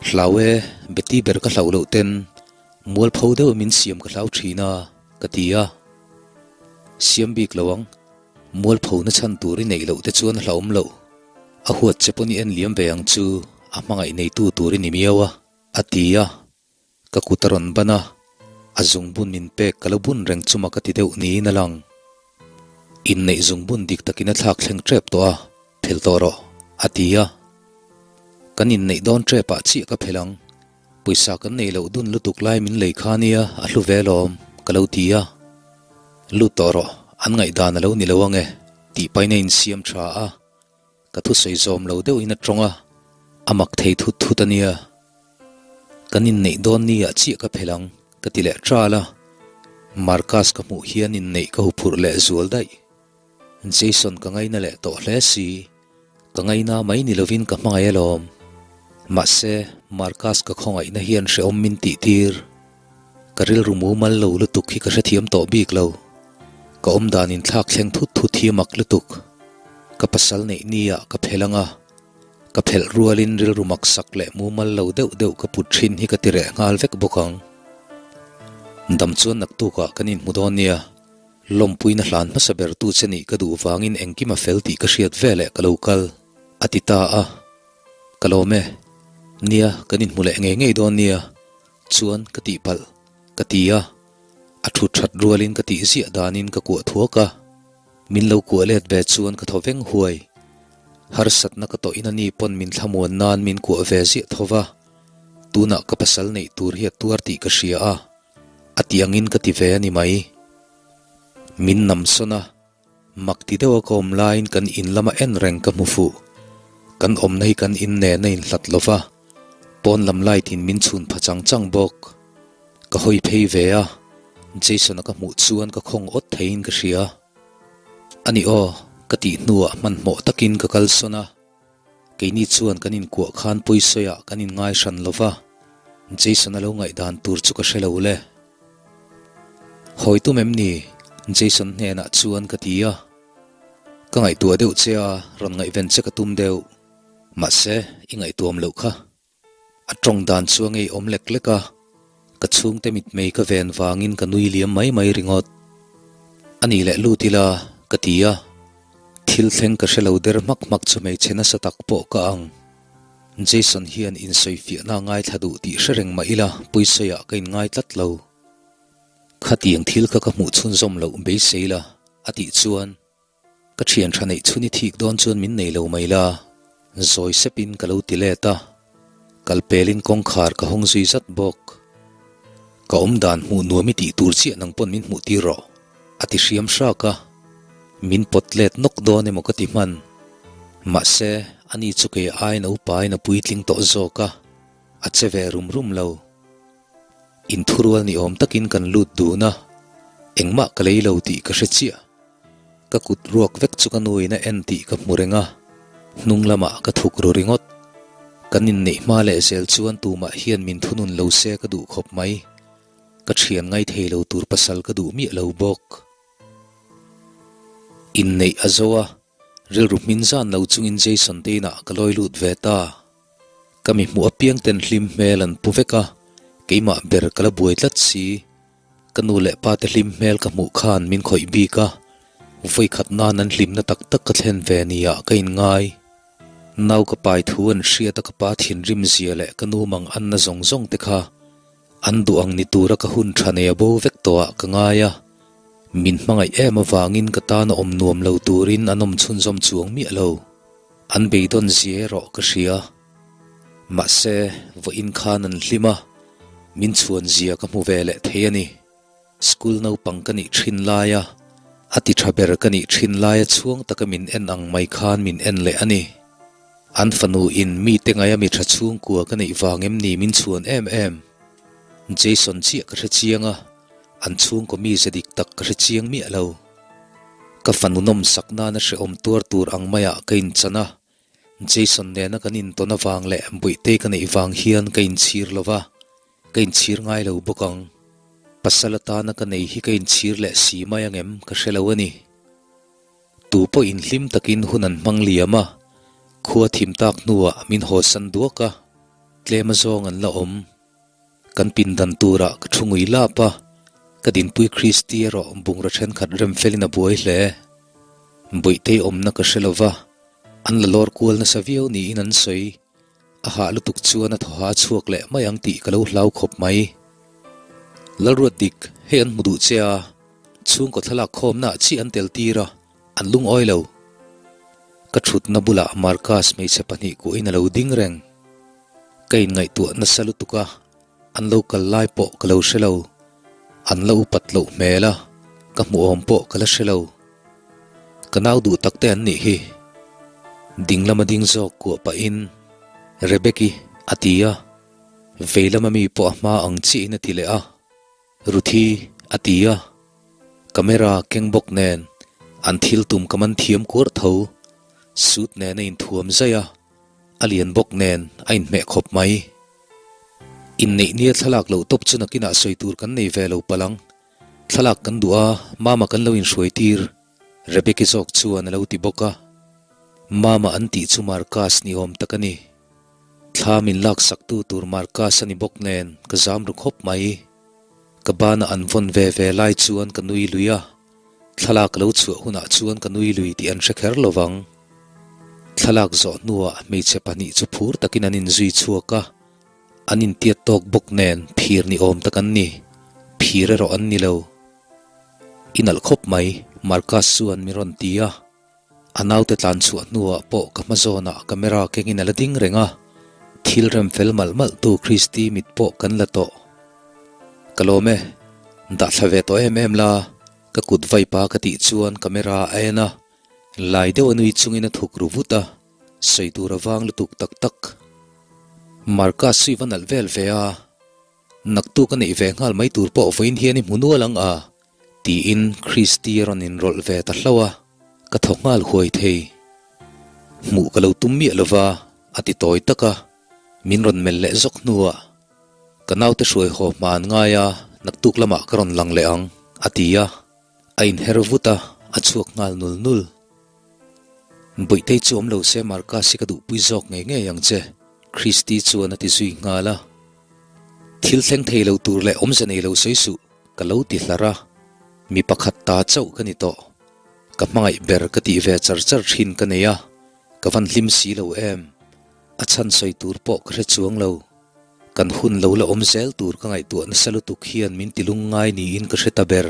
Speaker 1: Hlau e, Betty ber ka hlauh loh ten mualpho deuh min siam ka hlau thin a, ka ti a. Siam bik lo ang, mualpho na chhan tur i neih loh te chuan a hlauhawm loh. A huat che pawn i en liam ve ang chu, a hmangaih neitu tur i ni miau a. A ti a, ka kut a rawn ban a, a zungbun min pek ka lo bun reng chuma ka ti deuh niin a lang. Inneih zungbun dik takin a thlak thleng tep tawh a, phel tawh rawh, a ti a. Kan inneih dawn tepah chiah ka phel ang, pawisa kan nei loh dun lutuk lai min lei kha nia a hlu ve lawm, ka lo ti a. Lut tawh rawh, an ngaihdan a lo ni lo ange, tih pahin a insiam tha a. Ka thusawi zawm lo deuhin a tawng a, a mak thei thut thut a nia. Kan inneih dawn ni ah chiah ka phelh ang, ka ti leh ṭal a. Marcus ka hmuh hian inneih ka huphurh leh zual daih. Jason ka ngaina leh tawh hle si, ka ngaina mai ni lovin ka hmangaih alawm. Mahse, Marcus ka khawngaihna hian hrehawm min tih tir. Ka rilru mumal lo lutuk hi ka hrethiam tawh bik lo. Ka awmdan inthlak thleng thut thut hi a mak lutuk. Ka pasal neih ni ah ka phelh ang a, ka phelh rualin rilru mak sak leh mumal lo deuh deuh ka put thin hi ka ti reh nghal vek bawk ang. Dam chuan naktukah kan inhmu dawn nia. Lawmpuina hlan hmasa ber tu che nih ka duh vangin engkim a fel tih ka hriat veleh ka lo kal, a ti ta a. Ka lawm e. Nia, kan inhmu leh ngei ngei dawn nia. Chuan ka tihpalh, ka ti a. A thut that rualin ka tih ziah danin ka kuah thuak a. Min lo kuah let ve chuan ka thaw veng huai. Harsatna ka tawhin a ni pawn min thlamuan nan min kuah ve ziah tho va. Tunah ka pasal neih tur hi a tuar tih ka hria a, a ti angin ka ti ve a ni mai. Min nam sawn a, mak ti deuha ka awm laiin kan in lama en reng ka hmu fuh. Kan awmna hi kan in nen a inhlat lo va, pawn lam light in min chhun pha chang chang bawk. Ka hawi phei ve a, Jason-a ka hmuh chuan ka khawng awt theiin ka hria. A ni aw, ka tih hnuah hmanhmawh takin ka kalsawn a. Keini chuan kan inkuah khan pawisawiah kan inngai hran lo va, Jason-a lo ngaihdan tur chu ka hre lo le. Hawi tum em ni? Jason hnenah chuan ka ti a. Ka ngaihtuah deuh che a, rawn ngaihven che ka tum deuh. Mahse, i ngaihtuam loh kha. A tawng dan chu a ngeiawm lek lek a, ka chhungte mitmei ka ven vangin ka nui liam mai mai ringawt. A nih leh lut ila, ka ti a. Thil thleng ka hre lo der hmak hmak chu hmeichhe nasa tak pawh ka ang. Jason hian insawifiahna a ngaithla duh tih hre reng mah ila pawisawiah ka inngai tlat lo. Khatiang thil kha ka hmuh chhunzawm loh beisei la, a tih chuan. Ka thian tha neih chhun i thik dawn chuan min nei lo mai la, zawi sepin ka lo ti let a, kal pelin kawngkhar ka hawng zui zat bawk. Ka awm dan hmuh nuam i tih tur chiah nang pawn min hmuh tir rawh, a ti hriam hrak a, min pawt let nawk dawn emaw ka ti hman. Mahse, ani chu kei aiin a upain a puitling tawh zawk a, a che ve rum rum lo. Inthurual ni awm takin kan lut dun a, engmah ka lei lo tih ka hre chiah. Ka kut ruak vek chu ka nuin a en tih ka hmu reng a, hnung lamah ka thuk ru ringawt. Kan inneih hma leh zel chuan tumah hian min thunun lo se ka duh khawp mai. Ka thian ngai thei lo tur pasal ka duh miah lo bawk. Inneih a zo a, rilru hmin zan lo chungin Jason te inah ka lawi lut ve ta. Ka mi hmuh apiang ten hlim hmel an pu vek a, keimah ber ka la buai tlat si. Ka nu leh pa te hlim hmel ka hmuh khan min khawih bik a, vawikhat nan an hlimna tak tak ka thlen ve nia ka inngai. Nau ka pai thu an hriat a ka pa thinrim zia leh ka nu mang anna zawng zawng te kha an duh ang ni tura ka hun tha nei a bo vek tawh ah ka ngai a, min hmangaih em avangin ka tan a awm nuam lo turin an awm chhunzawm chuang miah lo. An beidawn zia erawh ka hria. Mahse, vawiin khan an hlim a, min chhuan zia ka hmu ve leh thei a ni. School naupang ka nih thin laia, a ti tha ber ka nih thin laia chhuang taka min en ang mai khan min en leh a ni. An fanu in mite ngaia mi tha chhungkua ka neih vang em ni min chhuan em em? Jason chiah ka hre chiang a, an chhungkaw mize dik tak ka hre chiang miah lo. Ka fanu nawmsak nana hrehawm tuar tur ang maiah ka inchan a, Jason nena kan intawn avang leh Buihtei ka neih vang hian ka inchhir lo va, ka inchhir ngai lo bawk ang. Pasal atana ka nei hi ka inchhir leh si mai ang em ka hre lo a ni. Tu pawh inhlim takin hun an hmang liam a, khua thim tak hnuah min hawsan duak a, tlem azawng an la awm. Kan pindan turah ka thu ngui lap a, ka dinpui Christy erawh bungraw thenkhat rem felin a buai hle. Buihtei awmna ka hre lova, an la lawr kual nasa viau niin an sawi. A hah lutuk chuan a thaw ha chhuak leh mai ang tih ka lo hlau khawp mai. Lalruat dik, hei an hmu duh che a, chhungkaw thlalak khawmnaah chiah an tel tir a, an lungawi lo. Ka thutna bulah Marcus hmeichhe pahnih kuahin a lo ding reng. Ka inngaihtuah nasa lutuk a, an lo kal lai pawh ka lo hre lo. An la upat loh hmel a, ka hmuhawm pawh ka la hre lo. Ka nau duh tak te an nih hi. Ding lama ding zawk kuah pahin Rebeki a ti a, vei lama mi pawh a hma ang chiahin a ti leh a. Ruthi a ti a, camera keng bawk nen an thil tum ka man thiam kuarh tho, suit nen a inthuam zaih a. A lian bawk nen a inhmeh khawp mai. Inneih nia thlalak loh tawp chu nakinah sawi tur kan nei ve lo palang. Thlalak kan duh a, Mama kan lo inhruai tir, Rebeki zawk chuan a lo ti bawk a. Mama an tih chu Marcus ni awm tak a ni. Thla min lak saktu tur Marcus a ni bawk nen ka zam ru khawp mai. Ka bana an vawn ve ve lai chuan ka nui lui a, thlalak lo chhuah hunah chuan ka nui lui tih an hre kher lo vang. Thlalak zawh hnuah hmeichhe pahnih chu phur takin an inzui chhuak a, an intiat tawk bawk nen phir ni awm tak an ni. Phir erawh an ni lo. I nalh khawp mai, Marcus chuan min rawn ti a. A naute tlan chhuah hnuah pawh ka hma zawnah camera kengin a la ding reng a, thil rem fel malh malh tu Christy mit pawh kan la tawh. Ka lawm e, dah thla ve tawh em em la, ka kut vaipa ka tih chuan camera a en a, lai deuh a nui chungin a thuk ru vut a, sawi tur a vang lutuk tak tak. Marcus chu i va nalh vel ve a. Naktuk a neih ve nghal mai tur pawh vawiin hian i hmu nual ang a? tiin Christy a rawn inrawlh ve ta hlauh a, ka thaw nghal huai thei. Hmuh ka lo tum miah lova a ti tawi tak a, min rawn melh leh zawk hnuah, Ka naute hruai haw hma an ngai a, naktuk lamah ka rawn lang leh ang, a ti a, a inher vut a, a chhuak nghal nul nul. Bawihtei chu awm lo se Marcus hi ka duhpui zawk ngei ngei ang che, Christy chuan a ti zui nghal a. Thil thleng thei lo tur leh awmze nei lo sawi suh, ka lo ti hlar a. Mi pakhat ta chauh ka ni tawh. Ka hmangaih ber ka tih ve char char thin ka nei a, ka van hlim si lo em. A chhan sawi tur pawh ka hre chuang lo. Kan hun lo la awm zel tur ka ngaihtuah nasa lutuk hian min ti lungngai niin ka hre ta ber.